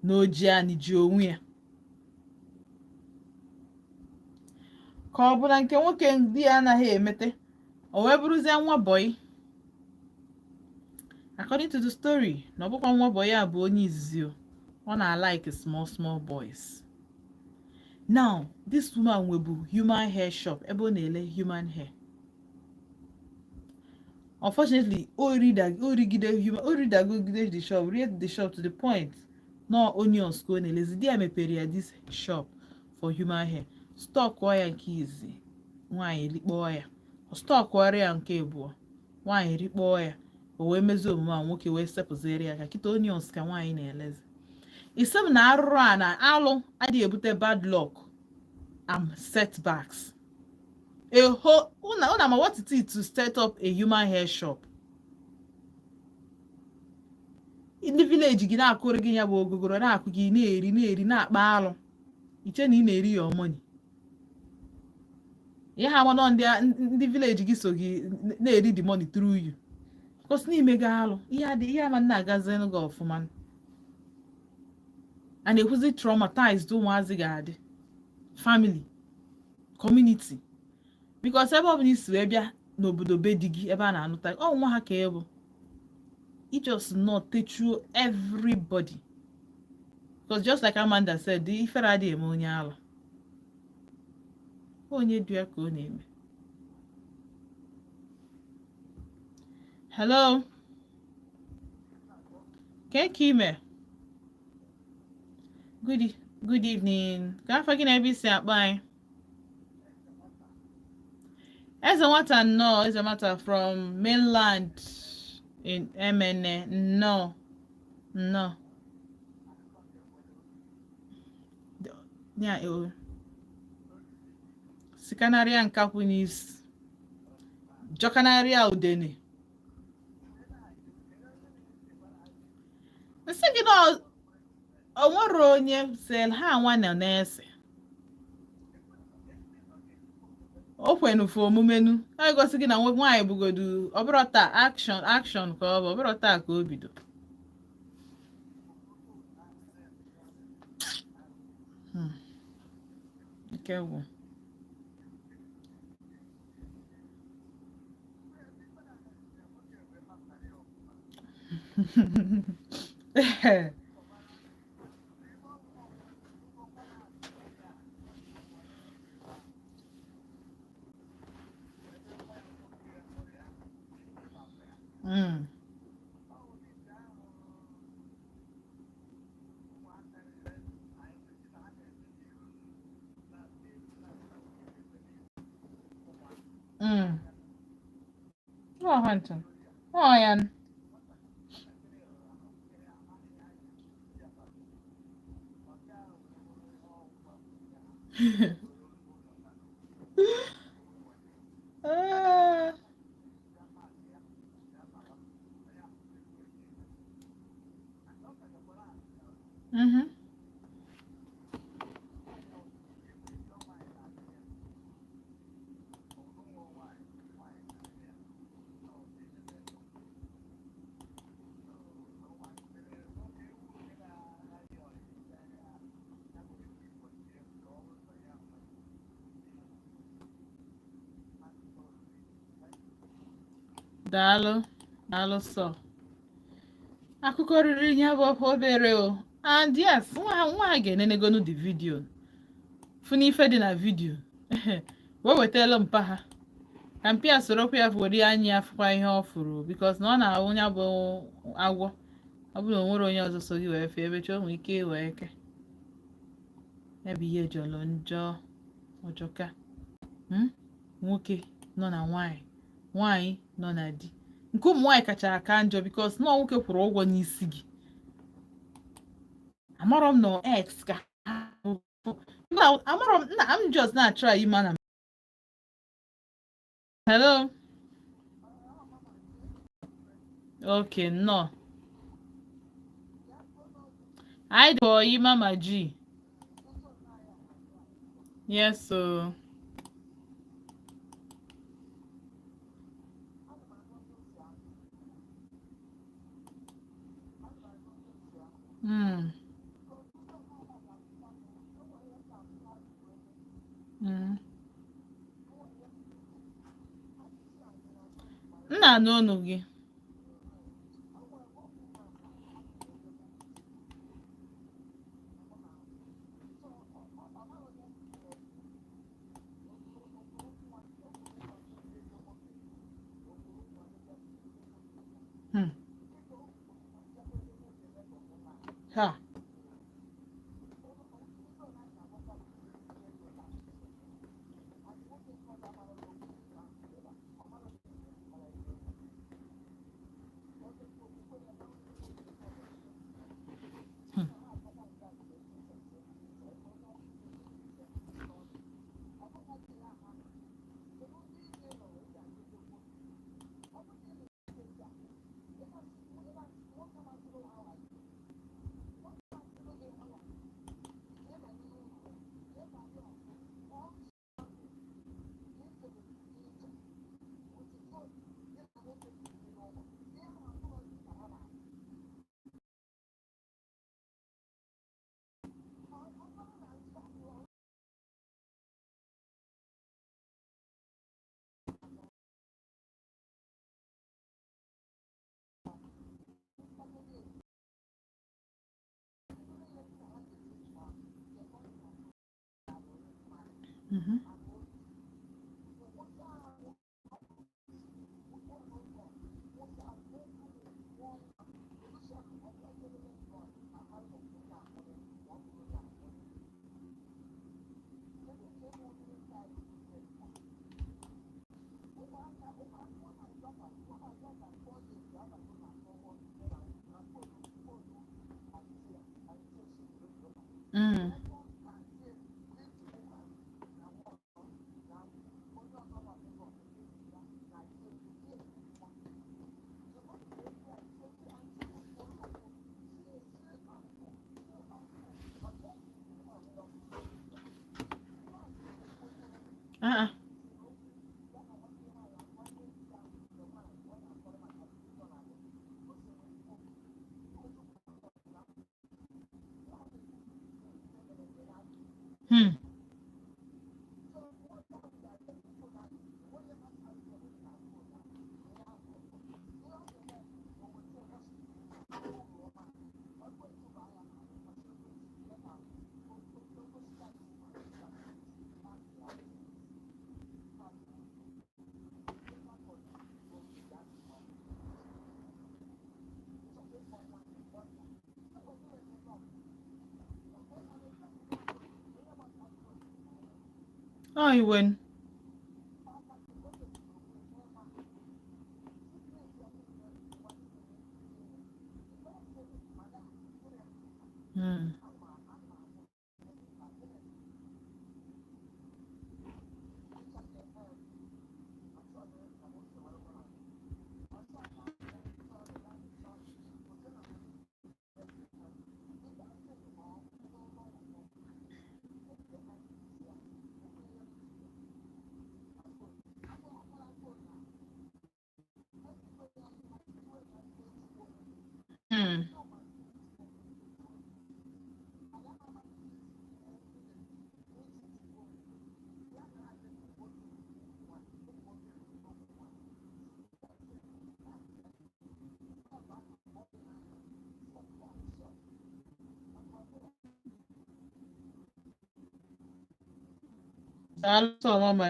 na o ji anị ji onwe ya, ka ọ bụ na nke nwoke di ya anaghị emete, o wee bụrụzie nwa boy. According to the story, na ọ bụkwa nwa boy a bụ onye izizi o, ọ na-alike small small boys. Now this woman nwebu human hair shop ebe ọ na-ele human hair. Unfortunately, o rigide human, o ridagogide the shop, rie the shop to the point na onions ka ọ na-elezi. Di ya mepere ya this shop for human hair, stockụọ ya nke izi, nwaanyị rikpọọ ya. Ọ stockụọrọ ya nke abụọ, nwaanyị rikpọọ ya. O wee mezie omume a, nwoke wee sepụziere ya ka kịta onions ka nwaanyị na-elezi. Isi m na arụrụ a na alụ adịghị ebute bad luck and setbacks. A whole una ma what it is to set up a human hair shop. Ndị village gị na-akụrụ gị ya bụ ogogoro, na-akụ gị, na-eri, na-eri, na-akpa alụ, iche na ị na-eri your money. Ihe ha amanọ, ndị village gị so gị na-eri the money through you, because n'ime gị alụ ihe adị, ihe ama na-agazinụ gị ọfụma. A na-ekwuzi traumatized ụmụazị ga-adị, family, community, because ebe ọ bụla isi wee bịa n'obodo be di gị, ebe a na-anụta ọ nwa ha ka ịbụ, you just not techuo everybody, because just like Amanda said, ifere adịghị eme onye ala, onye du ya ka ọ na-eme. Hello, ka ime? Good evening. Ka afọ gị na ebe isi akpọ anyị? Eze Nwata, nnọọ. Eze Nwata from mainland in Emene, nnọọ, nnọọ. Ya o sikanarịa nkakwụ n'isi, jọkanarịa udene. Nsị gị na o nwere onye sel ha nwa nọ na-ese o kwenufu omumenu ọ gosi gị na nwaanyị bugodu. Ọ bụrụ taa, action action ka ọ bụ. Ọ bụrụ taa ka o bido. Nke gwụ. Ọ ha ncha. Ọ ya. Ah. Daalụ, daalụ sọ. Akụkọ riri ihe bụ ọkwa obere o. And yes, nwa ha ga-enenegonu the video. Fụ n'ife dị na video. Wee wetala mpa ha. Ka mpi a sorokwa ya were anya ya fụkwa ihe ọ fụrụ, because na ọ na-ahụ ya bụ agwọ. Ọ bụrụ na o nwere onye ọzọ so gị wee fee ebe chọọ, nwee ike wee ke. Ya bụ ihe jọrọ njọ, ọjọka. Nwoke nọ na nwaanyị, nwaanyị nọ na di. Nke ụmụ nwaanyị kacha aka njọ, because na nwoke kwụrụ ụgwọ n'isi gị. Amarọ m na ex ka ha bụ. Amarọ m na I'm just na-try ịma na. Hello, okay, nnọọ. Anyị dị oyi, Mama G. Yes o. M na-anụ ọnụ gị. Ha. Ah. Oh, you win. Daalụ sọ, mama.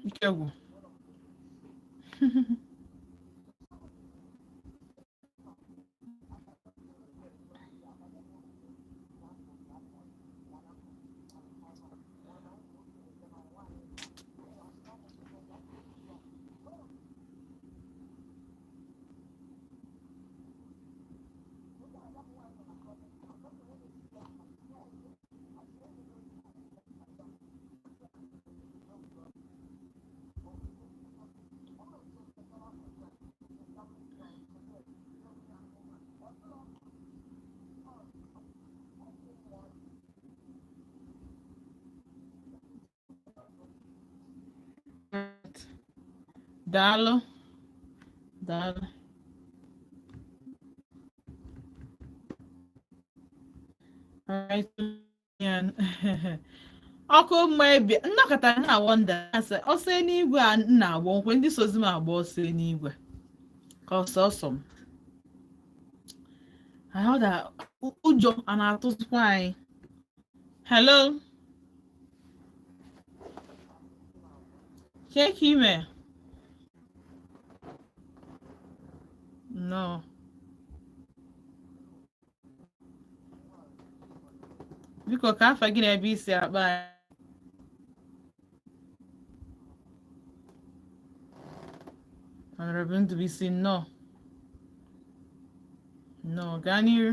Ike gwụ. Daalụ, daalụ. Alright, yan. Ọkụ mma ebi nnọkọta na wonder asị ọsọ n'igwe a m na-agba nkwe ndị sozi m agba ọsọ n'igwe ka ọsọ ọsọ m ahụ da ụjọ a na-atụzikwa anyị. Hello, kee ka ime? No, biko, ka afa gị na ebe isi akpa anyị. Honorable Ndubuisi, nnọọ, nnọọ, gaa n'iru.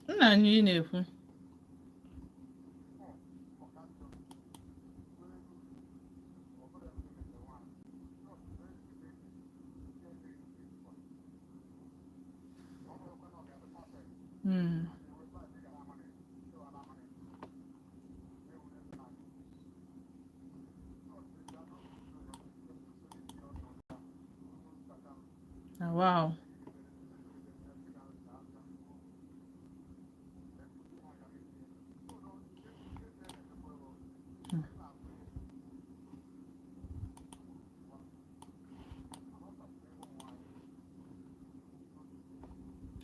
Nna anyị na-ekwu. Ah, wow.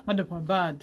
Ọ dịkwa bad.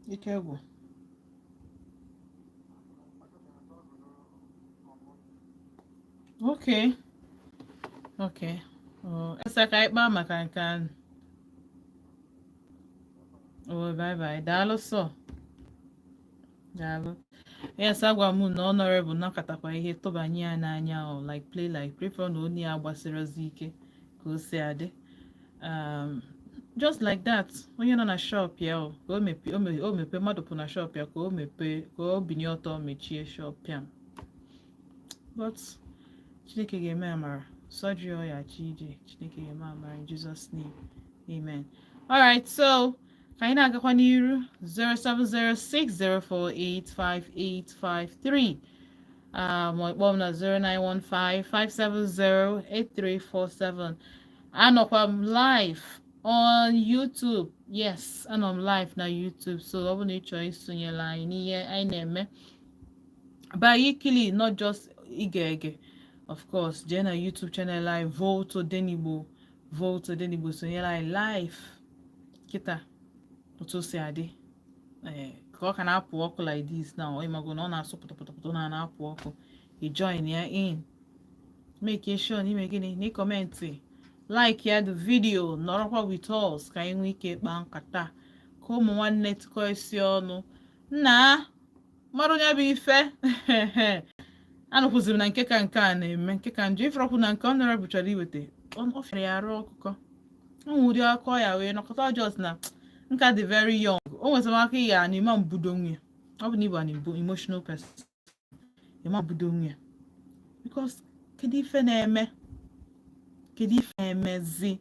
Ike gwụ. Okay. Oh, esa ka anyị kpaa maka nke ahụ. Oh, bye bye. Daalụ sọ. Daalụ. Yes, agwa m na honorable nọkatakwa ihe tụbanye ya n'anya o like play like prefer na onye ya gbasịrịzi ike ka o si adị. Just like that, onye nọ na shop ya o ka o mepee o mepee mmadụ pụ na shop ya ka o mepee ka o binye ọtọ mechie shop ya. But Chineke ga-eme amara. Surgery ọ ya achọ ije. Chineke ga-eme amara in Jesus' name. Amen. All right, so ka anyị na-agakwa n'iru, 07060485853, ma ịkpọ m na 09155708347. Anọkwa m live on YouTube. Yes, anọ m live na YouTube, so ọ bụrụ na ị chọrọ isonyere anyị n'ihe anyị na-eme by ikili, not just ige ege, of course, jee na YouTube channel anyị, Volt Odenigbo, Volt Odenigbo, sonyere anyị live kịta otu o si adị. Ee, ka Ka ọ ka na-apụ ọkụ like this now, ịmago na ọ na-asụ pụtụpụtụpụtụ na na-apụ ọkụ. Ị join ya in, make sure na ime gịnị na ị comment, like ya the video, nọrọkwa with us ka anyị nwee ike kpaa nkata ka ụmụ nwanne tụkọ isi ọnụ nna mmadụ. Onye bụ ife anụkwụziri m na nke ka nke a na-eme, nke ka njọ ifrọkwụ na nke honorable chọrọ iweta, ọ fịara ya arụ ọkụkọ ụmụ ụdị akọ ya wee nọkọta just na nka dị very young. O nwetara aka ya na ịma mbudo nwunye. Ọ bụ na ịbụ an emotional person, ịma mbudo nwunye, because kedu ife na-eme? Kedu ife na-emezi?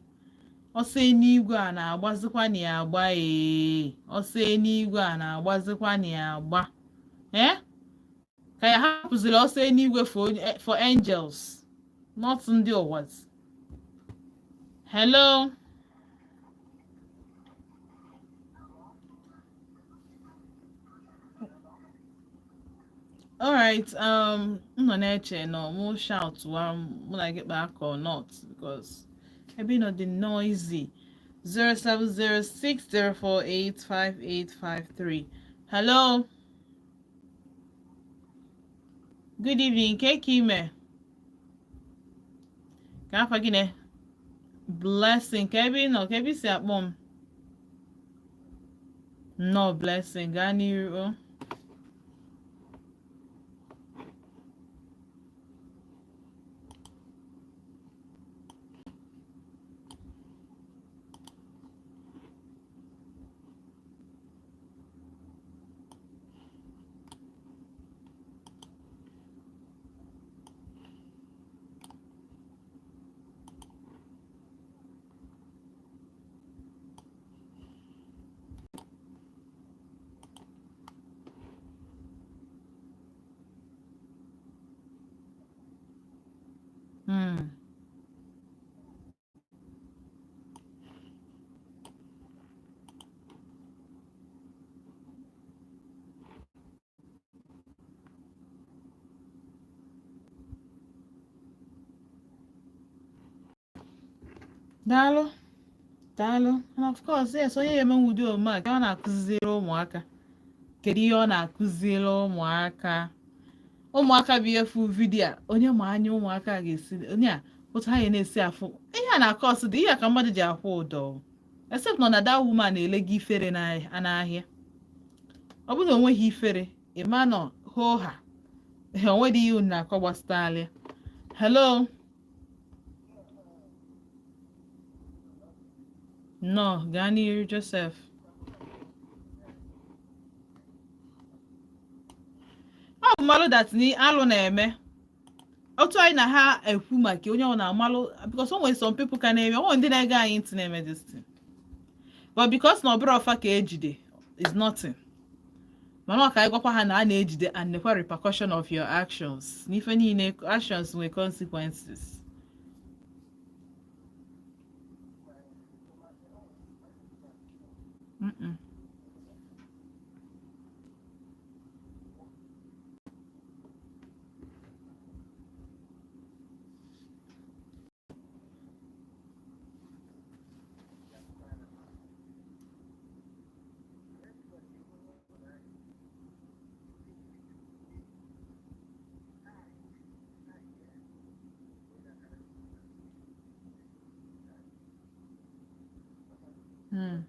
Ọsọ eluigwe a na-agbazikwa na ya agba. Ee, ọsọ eluigwe a na-agbazikwa na ya agba. Ee, ka ya hapụziri ọsọ eluigwe for angels, not ndị ụwa. Hello. Alright, m nọ na-eche na mụ shout wa mụ na gị kpaa aka or not, because ebe ị nọ dị noisy. 07060485853. Hello, good evening. Ke ka ime? Ka afa gị na? Blessing. Ka ebe ị nọ? Ka ebe ị si akpọ m? Nnọọ, Blessing, gaa n'iru o. Daalụ, daalụ. And of course, yes, onye ya emenwe ụdị omume a, ka ọ na-akụziri ụmụaka? Kedu ihe ọ na-akụziri ụmụaka? Ụmụaka bụ ihe fụ video a, onye ma anya ụmụaka ga-esi onye a otu ha ga na-esi afụ ihe a na-akọ ọsị dị ihe a ka mmadụ ji akwụ ụdọ, except nọ na that woman na-ele gị ifere n'ahịa. Ọ bụrụ na o nweghị ifere, ịma nọ hoo ha onwedị ihe unu na-akọ gbasara ya. Hello. Nnọọ, gaa n'iru, Joseph. Ọ bụ mmalụ that ni alụ na-eme otu anyị na ha ekwu maka onye ọ na-amalụ, because o nwere some people ka na-eme, o nwere ndị na-ege anyị ntị na-eme this thing, but because na ọ bụrụ ọfa ka ejide is nothing, mana ọ ka anyị gwakwa ha na a na-ejide and nekwa repercussion of your actions n'ife niile. Actions nwere consequences. I'm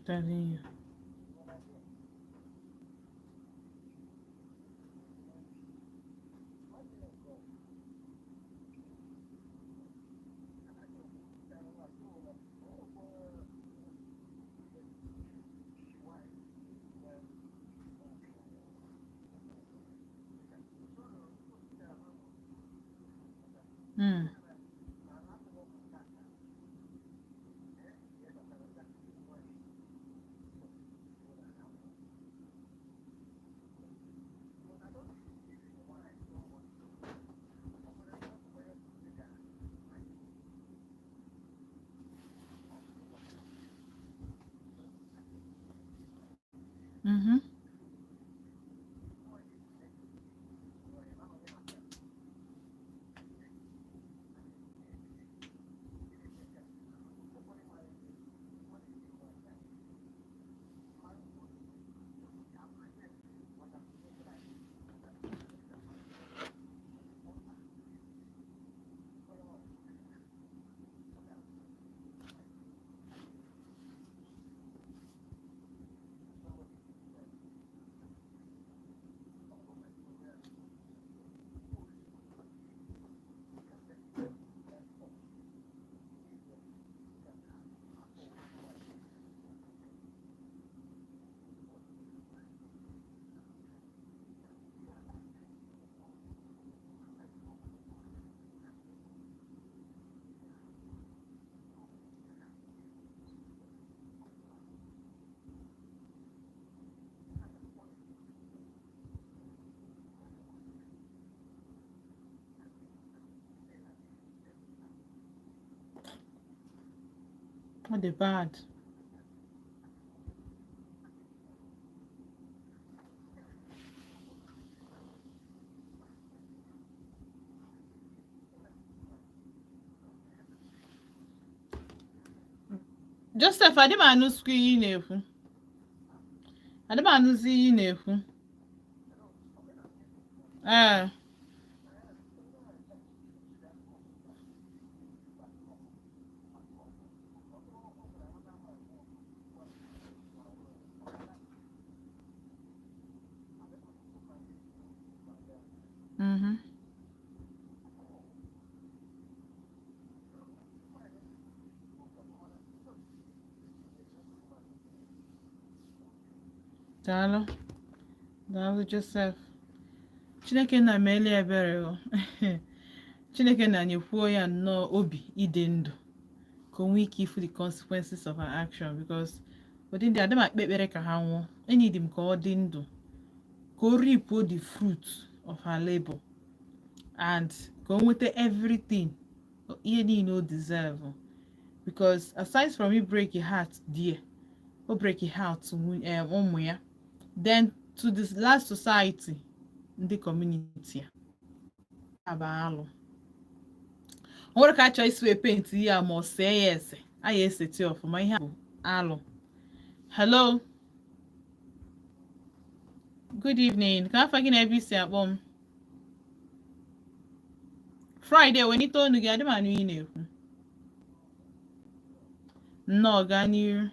telling you. Mhm. Ọ dị bad. Joseph, adị m anụzikwa ihe ị na-ekwu. Adị m anụzi ihe ị na-ekwu. Ee. Mhm. Daalụ. Daalụ, Joseph. Chineke na meeli ebere o. Chineke na nyekwuo ya nnọọ obi ịdị ndụ ka o nwee ike ifu the consequences of her action, because ụdị ndị adị m akpe ekpere ka ha nwụọ. Enyi m ka ọ dị ndụ ka o reap the fruit of her labor and ka o nweta everything, ihe niile o deserve, because aside from it break your heart there, o break your heart ụmụ ya, then to this last society, ndị community ya aba alụ. O nwere ka a chọọ isi wee paint ya ma ọ see ya ese a ya eseti ọfụma. Ihe a bụ alụ. Hello, good evening. Ka afa gị na ebe isi akpọ m? Friday, wenite onu gị, adị m anụ ihe ị na-ekwu. Nnọọ, gaa n'iru.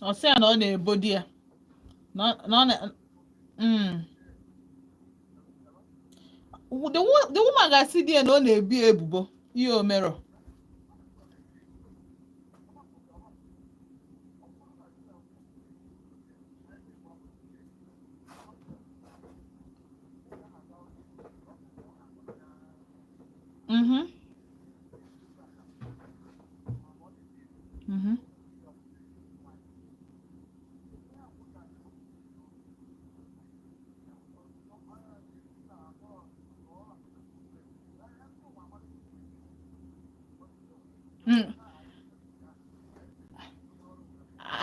Ọ sị ya na ọ na-ebo di ya na ọ na The woman ga-asị di ya na ọ na-ebi ya ebubo ihe o merọ. Mhm.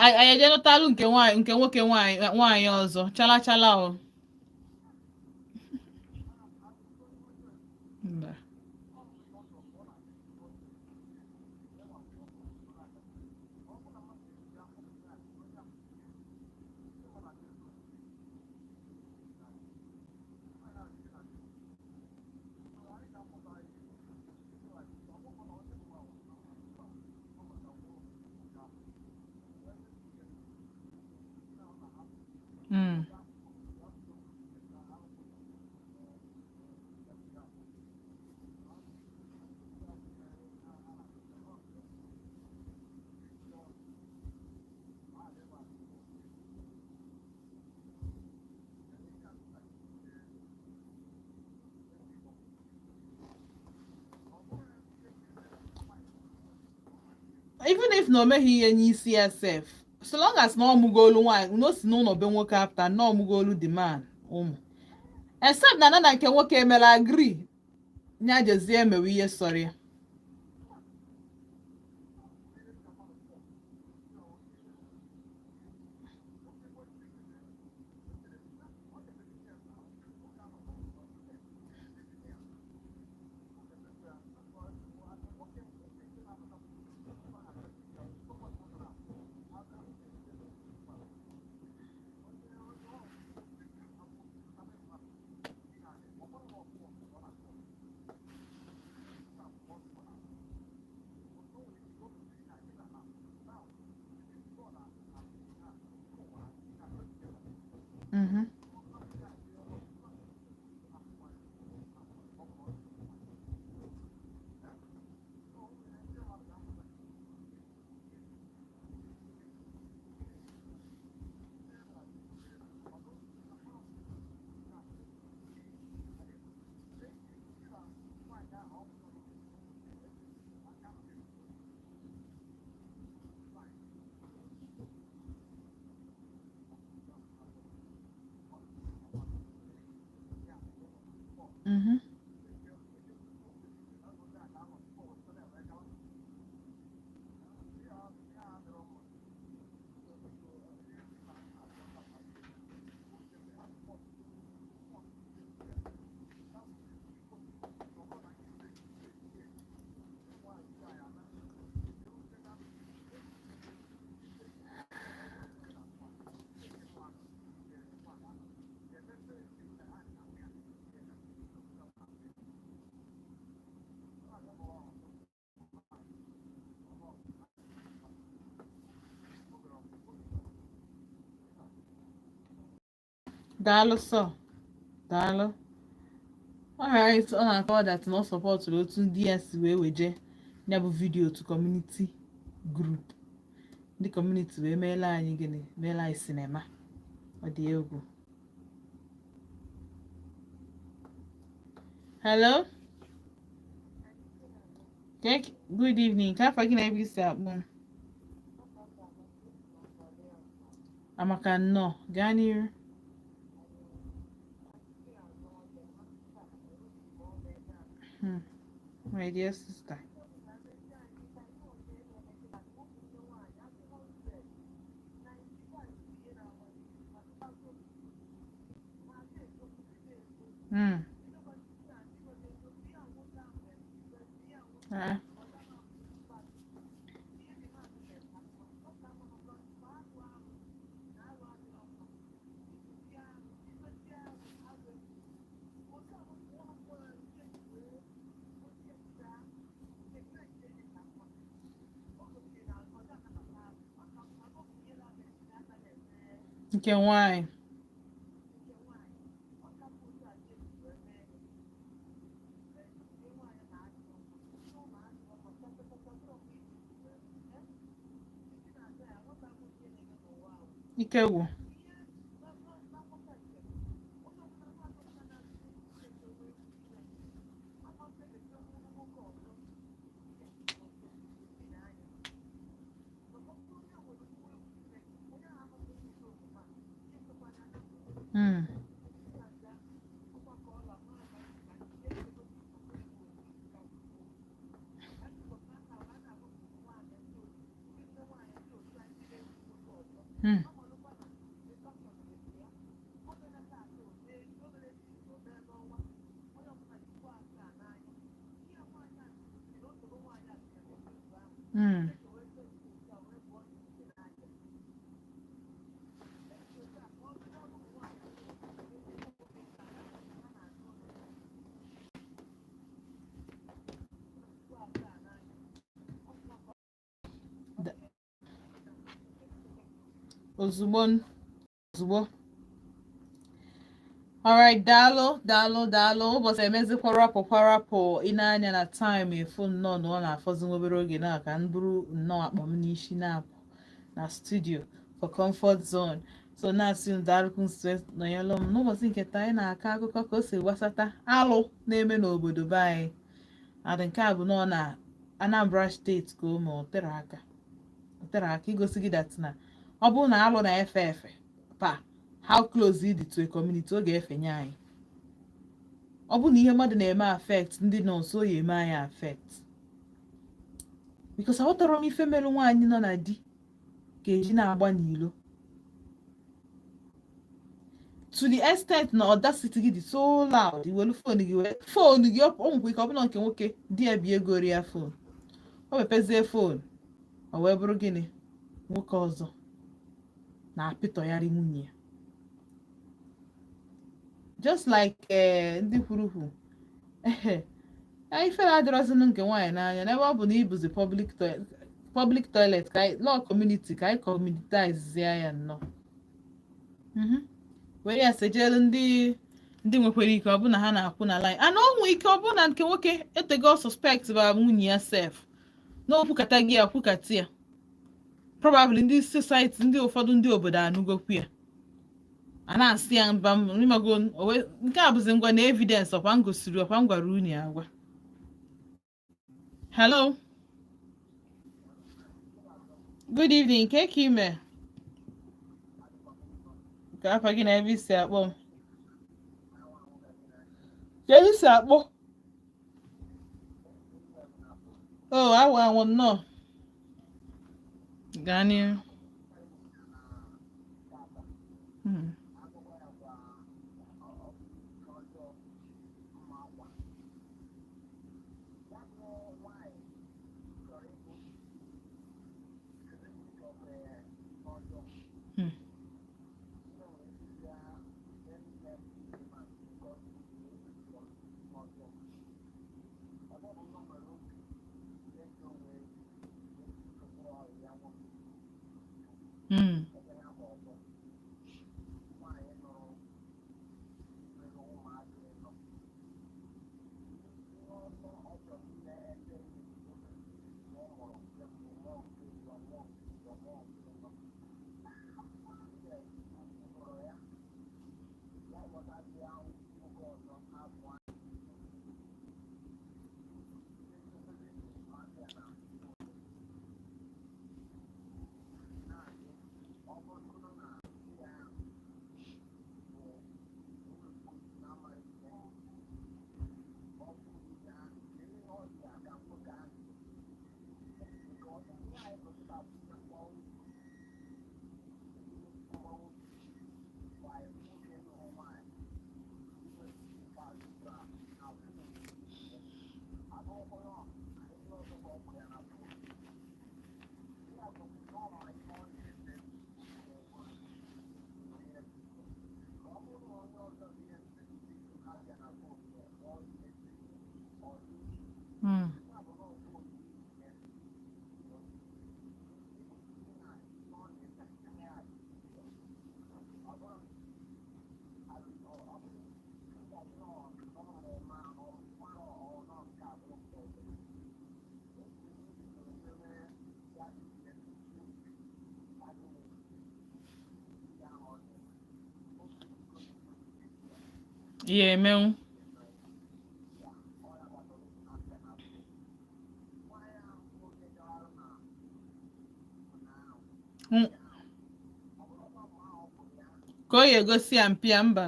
Anyị eje nụtalụ nke nwaanyị, nke nwoke, nwaanyị, nwaanyị ọzọ chala chala o. Mba. Even if na o meghị ihe n'isi ya sef, so long as na ọ mụgolu nwaanyị, na o si n'ụlọ be nwoke apụta, na ọ mụgolu the man ụmụ, except na nke nwoke emela agree nya jezie emewe ihe sọrọ ya. Daalụ sọ, daalụ. Alright, ọ na-akọwa that na ọ supportụrụ otu ndị ya si wee weje ya bụ video to community group, ndị community wee meela anyị gịnị, meela anyị sinema. Ọ dị egwu. Hello. Good evening. Ka afa gị na ebe i si akpọ m? Amaka, nnọọ, gaa n'iru. My dear sister. Ah. Nke nwanyị. Ike gwụ. Ozugbo ozugbo. Alright, daalụ, daalụ, daalụ. Ụbọchị emezikwa rapụ kwarapụ. Ị na-anya na time efu nnọọ na ọ na-afọzi nwa obere oge na ka m buru nnọọ akpa m n'isi na-apụ na studio for Comfort Zone. So na-asị unu daalụkwu nso nọnyelụ m n'ụbọchị nke taa. Anyị na-akọ akụkọ ka o si gbasata alụ na-eme n'obodo be anyị. Adị nke a bụ nọ na Anambra Steeti ka o mee, o tere aka. O tere aka igosi gị that na ọ bụrụ na alụ na-efe efe pa, how close ị dị to a community, ọ ga-efenye anyị. Ọ bụrụ na ihe mmadụ na-eme affect ndị nọ nso, ya eme anyị affect, because aghọtara m ife mere nwaanyị nọ na di ga-eji na-agba n'ilo to the extent na audacity gị dị so loud, iwelu phone gị wee phone gị. O nwekwa ike ọ bụla nke nwoke di ya bi ego ya phone, o mepezie phone, o wee bụrụ gịnị? Nwoke ọzọ na-apịtọgharị nwunye ya, just like ndị kwuru kwu ife na-adịrọzinụ nke nwaanyị n'anya n'ebe ọ bụ na ibuzi public toilet, public toilet ka anyị law community, ka anyị communitize ya nnọọ. Were ya sejelu ndị nwekwara ike ọ bụ na ha na-akwụ na line ana, o nwee ike ọ bụ na nke nwoke etego suspect ba nwunye ya sef na okwukata gị ya kwukata ya. Probably ndị society, ndị ụfọdụ ndị obodo anụgokwu ya, a na-asị ya mba ịmago nke a bụzi ngwa na evidence ọkwa m gosiri, ọkwa m gwara unu ya agwa. Hello, good evening. Ke ka ime? Ka afa gị na ebe isi akpọ m? Ka ebe isi akpọ? O awa anwụ nnọọ. Gaa n'ihu. Ihe emenwu. Ka ọ ya egosi ya mpi ya mba.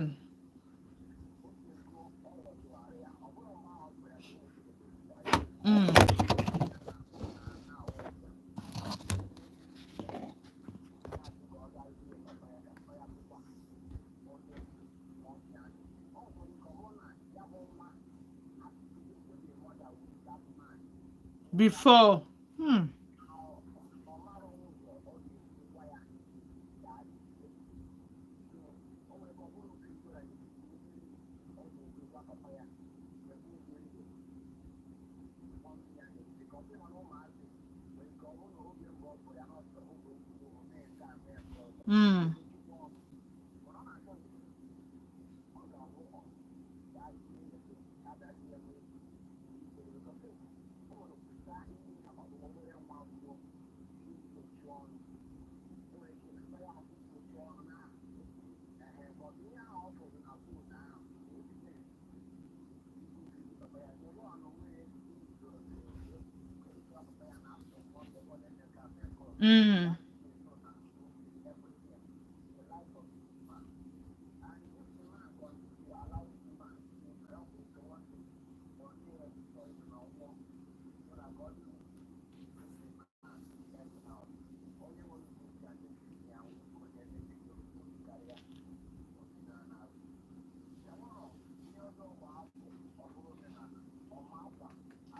Before.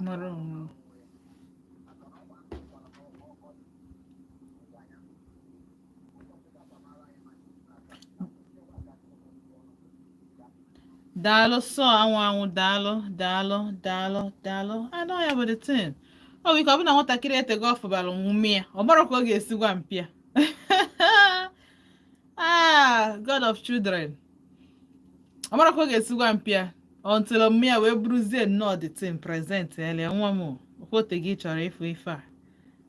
Mara onwe. Daalụ sọ, anwụ anwụ. Daalụ, daalụ, daalụ, daalụ. Anọ ya bụ the thing. Ọ bụ ike ọ bụ na nwatakịrị etego ọfụbara omume ya, ọ mara ka ọ ga-esi gwa mpịa. Ah, God of children, ọ mara ka ọ ga-esi gwa mpịa until omume ya wee buruzie nnọọ the thing present ele nwa m okwote gị chọrọ ịfụ ife a.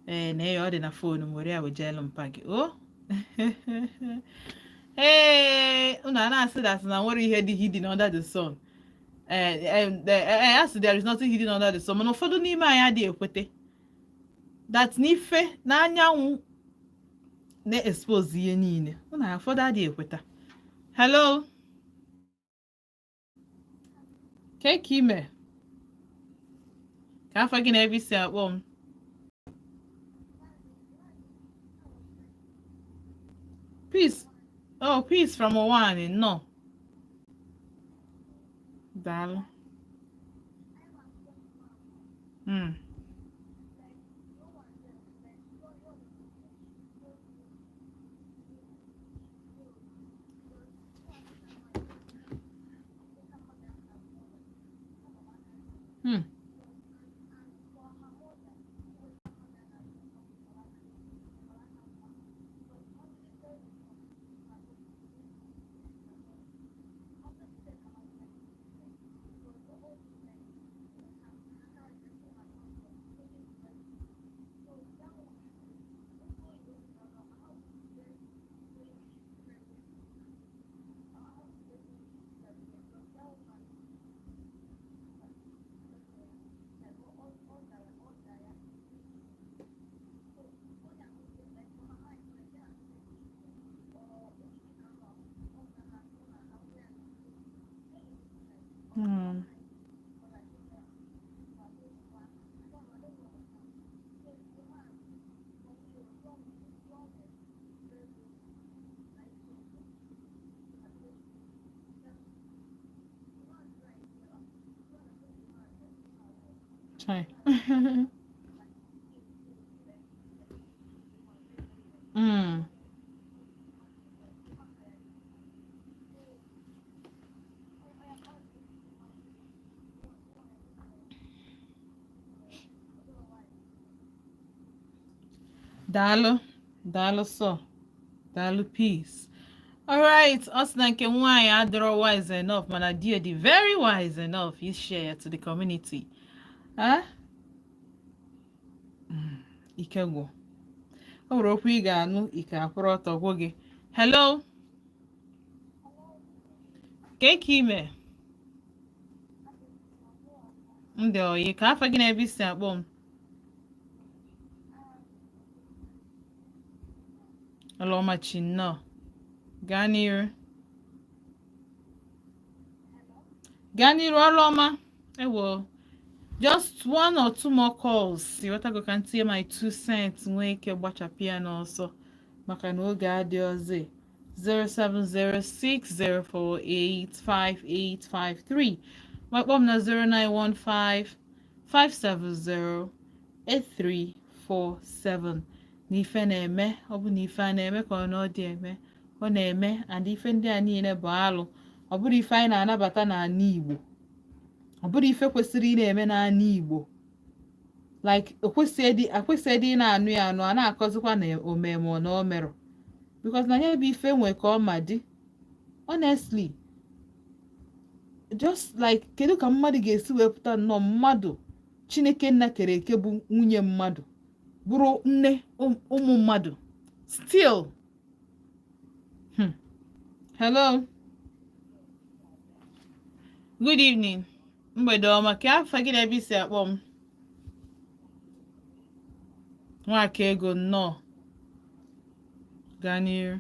Ee, na ya ọ dị na phone m, were ya wejeelu mpa gị. O ee, unu a na-asị that na nwere ihe dị hidden under the sun. Ee, asị there is nothing hidden under the sun, mana ụfọdụ n'ime anyị adịghị ekwete that n'ife na anyanwụ na-expose ihe niile. Unu ụfọdụ adịghị ekweta. Hello, ke ka ime ka afọ gị na ebe isi akpọ m? Peace. Oh, Peace from Owani. No, daalụ. Chai. Daalụ, daalụ sọ, daalụ, Peace. Alright, ọ sị na nke nwaanyị adịrọ wise enough, mana di ya dị very wise enough i share to the community. Eh? Ike gwụ. O nwere okwu ị ga-anụ, ike akwụrụ ọtọ gwụ gị. Hello? Ke ka ime? Ndị oyi, ka afọ gị na ebe isi akpọ m? Ọlọmachi, nnọọ. Gaa n'iru. Gaa n'iru, Ọlụọma. Ewo. Just one or two more calls. Ịghọtago, ka m tinye my 2 cents, nwee ike gbachapụ ya n'ọsọ maka na oge adịghịzi. 07060485853. Wakpọ m na 0915 570 8347. Na ife na-eme, ọ bụ na ife a na-eme ka ọ na ọ dị eme, ọ na-eme, and ife ndị a niile bụ alụ. Ọ bụrụ ife anyị na-anabata n'ala Igbo, ọ bụrụ ife kwesịrị ị na-eme n'ala Igbo, like akwesịghị ị na-anụ ya anụ, a na-akọzikwa na omeme na o merụ, because na ya bụ ife nwe ka ọ ma dị. Honestly, just like, kedu ka mmadụ ga-esi wepụta nnọọ mmadụ Chineke nna kere eke, bụ nwunye mmadụ, bụrụ nne ụmụ mmadụ still? Hello, good evening, mgbede ọma. Ka afa gị na ebe isi akpọ m? Nwaka Ego, nnọọ. Gaa n'iru.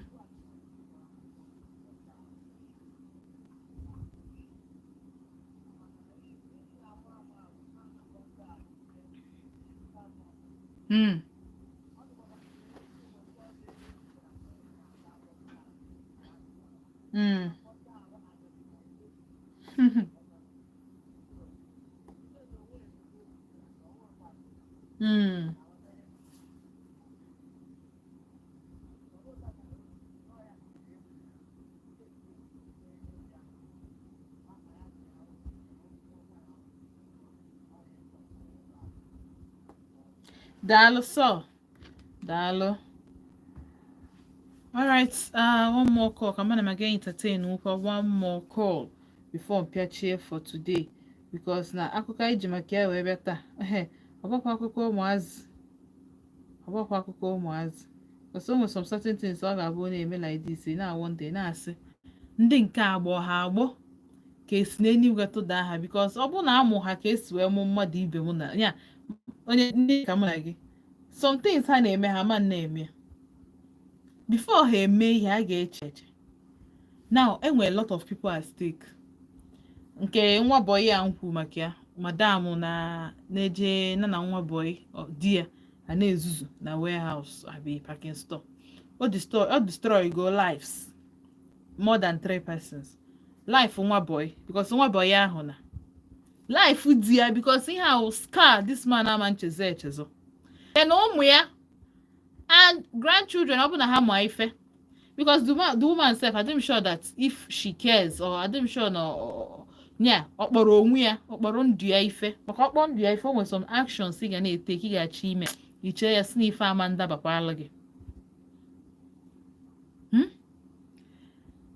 Daalụ sọ. Daalụ. All right, one more call. Come on, I'm getting entertain for one more call before mpịachie for today, because na akụkọ anyị ji maka ya wee bịa taa, ehe, ọ bụkwa akụkọ ụmụazị, ọ bụkwa akụkọ ụmụazị, because o nwere some certain things ọ ga-abụ na-eme like this, ị na-awonder, na-asị ndị nke agbọ ha agbọ ka esi n'eluigwe tụda ha, because ọ bụrụ na amụ ha ka esi wee mụ mmadụ ibe mụ na ya, onye ndị ka mụ na gị, some things ha na-eme, ha ma na-eme. Before ha eme ihe, a ga-eche eche. Now, enwere a lot of people at stake. Nke nwa boy ya nkwu maka ya, madam na na-eje na nwa boy di ya a na-ezuzu na warehouse abi packing store, o destroy go lives, more than three persons life. Nwa boy, because nwa boy ahụ na life di ya, because ihe ahụ scar this man ama nchezo echezo. Then ụmụ ya and grandchildren, ọ bụ na ha ma ife, because the woman sef, I'm sure that if she cares, or I'm sure na nya ọ kpọrọ onwe ya, ọ kpọrọ ndụ ya ife, maka ọkpọ ndụ ya ife, o nwere some actions ị ga na-ete ka ị ga-achọ ime, iche ya si na ife ama ndabakwala gị.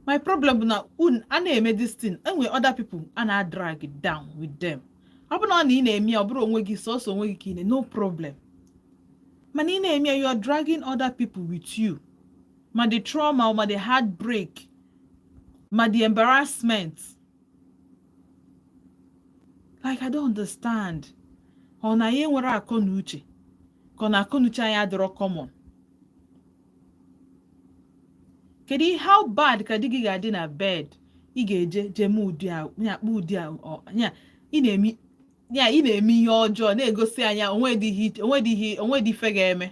My problem bụ na un a na-eme this thing, enwere other people a na-drag down with them. Ọ bụ na ọ na ị na-eme ya, ọ bụrụ onwe gị, sọsọ onwe gị ka ị na, no problem, mana ị na-eme ya, you are dragging other people with you, ma the trauma, ma the heartbreak, ma the embarrassment. Like, I don't understand. Ọ na ya enwere akọ na uche, ka ọ na akọ na uche anyị adịrọ common? Kedu how bad ka di gị ga-adị na bed, ị ga-eje jee mee ụdị a ya, akpọ ụdị a ya ị na-eme ya, ị na-eme ihe ọjọọ, na-egosi anya onwedịghị onwedị ife ga-eme?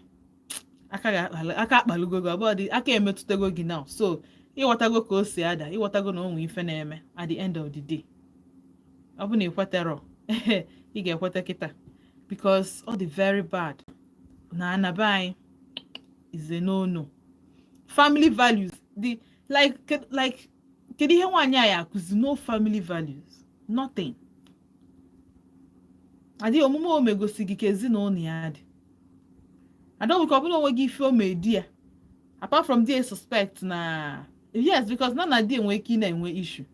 Aka aka akpalugo gị, ọ dị aka emetụtago gị now, so ịghọtago ka o si ada, ịghọtago na o nwee ife na-eme. At the end of the day, ọ bụ na ịkweterọ, ị ga-ekweta kịta, because ọ dị very bad na anaba anyị is a no no. Family values dị like kedu ihe nwaanyị a ya akụzi? No family values, nothing. Adịghị omume o megosi gị ka ezinụlọ ya dị. Adọghị ka ọ bụla onwe gị ife o mee di ya, apart from di suspect na yes, because na di enwe ike ị na-enwe issue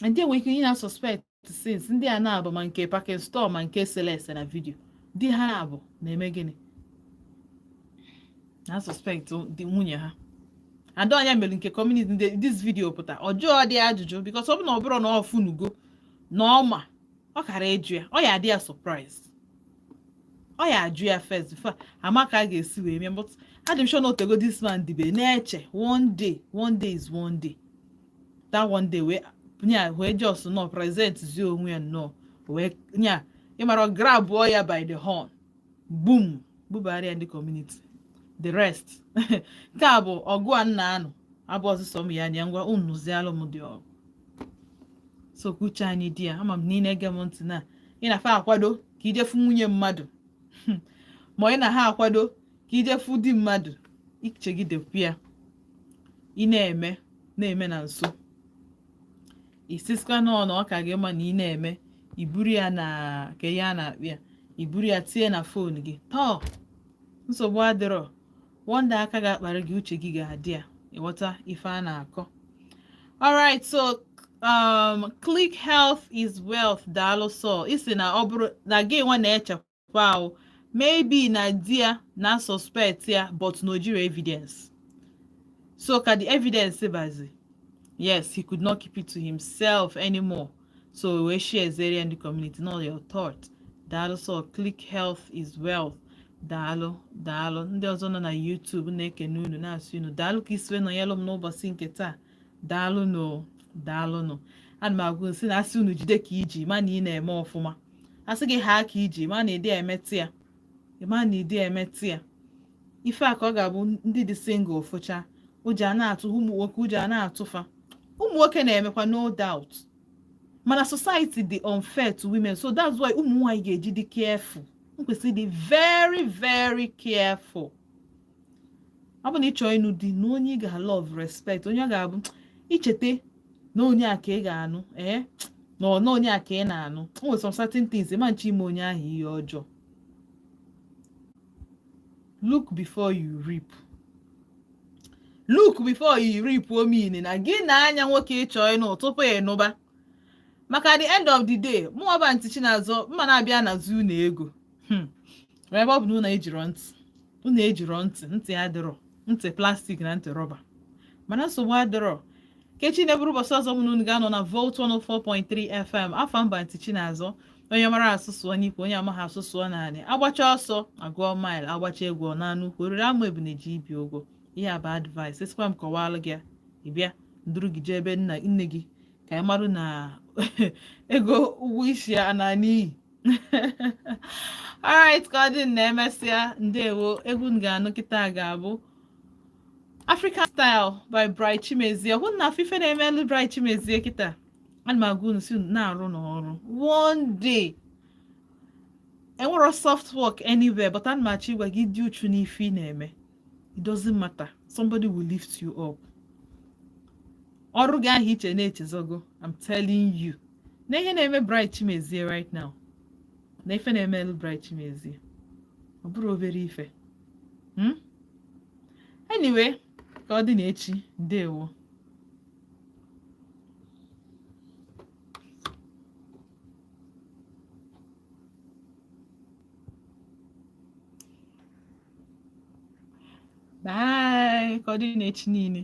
and di enwe ike ị na suspect, since ndị a na-abụ, ma nke packing store, ma nke celeste na video, di ha na-abụ na-eme gịnị, na suspect di nwunye ha. Adaọnya mere nke community ndị this video pụta, ọ jụọ dị ajụjụ, because ọ bụ na ọ bụrụ na ọ funugo na ọ ma, ọ kara ịjụ ya, ọ ya adị ya surprise, ọ ya ajụ ya first before ama ka a ga-esi wee mee. But adị m sure na otego this man dibe na-eche one day, one day is one day, that one day wee nya wee just nọ present zie onwe ya nnọọ, wee nya ịmara grab ya by the horn, boom, bubara ya ndị community. The rest, nke a bụ ọgụ a nna anụ abụ ọsịsọ m ya anya ngwa unu zialụ m dị ọgụ. So ka uche anyị dị ya. Ama m na ị na-ege m ntị na ị na-afa akwado ka ijefu nwunye mmadụ, ma ị na ha akwado ka ijefu di mmadụ, ichegidekwu ya, ị na-eme na-eme na nso, isisikwa nọ na ọ ka gị mma na ị na-eme, iburu ya na ka ihe a na-akpị ya, iburu ya tinye na phone gị. Tọọ nsogbu adịrọ. Wonder aka ga-akpara gị, uche gị ga-adị ya, ịghọta ife a na-akọ. Alright, so click health is wealth. Daalụ. So isi na ọ bụrụ na gị nwa na-echekwa ahụ, maybe na di ya na suspect ya, but no jiri evidence. So ka the evidence bazi, yes, he could not keep it to himself anymore, so wee share zere in the community. Not your thought. Daalụ. So click health is wealth. Daalụ, daalụ. Ndị ọzọ nọ na YouTube na-ekene unu, na-asị unu daalụ ka isiwe nọnyelụ m n'ụbọchị nke taa. Daalụ nụ, daalụ nụ. Ana m agwa unu sị na asị unu jide ka iji ma na ị na-eme ọfụma, asị gị ha ka iji ma na ịdị emetụ ya, ịma na ịdị emetụ ya. Ife a ka ọ ga-abụ ndị dị single fụcha, ụjọ a na-atụ ụmụ nwoke, ụjọ a na-atụfa ụmụ nwoke na-emekwa, no doubt. Mana society dị unfair to women, so that's why ụmụ nwaanyị ga-eji dị careful, m kwesịrị dị very very careful. Ọ bụ na ị chọọ ịnụ di na onye ị ga-love, respect, onye ọ ga-abụ ichete na onye a ka ị ga-anụ, ee, na ọ na onye a ka ị na-anụ, o nwere some certain things ịma nche ime onye ahụ ihe ọjọọ. Look before you reap. Look before you reap. O mean na gị na anya nwoke ịchọ ịnụ tupu ịnụba, maka at the end of the day, mụnwa bụ Aunty Chinazọ mma na-abịa nazi unu ego. Ebe ọ bụ na unu ejiro ntị, unu ejiro ntị, ntị adịrọ, ntị plastic na ntị rọba, mana nsogbu adịrọ. Kechi na-eburu ụbọchị ọzọ mụ na unu ga-anọ na Volt 104.3 FM. Afọ mba Aunty Chinazọ, onye mara asụsụ onye ikwu, onye amaghị asụsụ ọ naanị agbacha ọsọ agụọ mile, agbacha egwu ọ naanị ukwu oriri ama ebune ji ibi ụgwọ. Ihe a bụ advice, esikwa m kọwalụ gị ya, ị bịa nduru gị jee ebe nna nne gị ka ị marụ na ego ụgwọ isi ya na n'iyi. Alright, ka ọ dị na emesịa. Ndewo. Egwu m ga-anụ kịta ga-abụ African Style by Bright Chimezie. Hụ na afọ ife na-emelụ Bright Chimezie kịta, ana m agwa unu si unu na-arụ n'ọrụ. One day enwero soft work anywhere, but ana m achọ ịgwa gị, dị uchu n'ife ị na-eme. It doesn't matter, somebody will lift you up. Ọrụ gị ahụ iche na-echezogo, I'm telling you na ihe na-eme Bright Chimezie right now, na ife na-emelụ Bright Chimezie, ọ bụrụ obere ife. Anyway, ka ọ dị n'echi. Ndewo. Bye, ka ọ dị n'echi niile.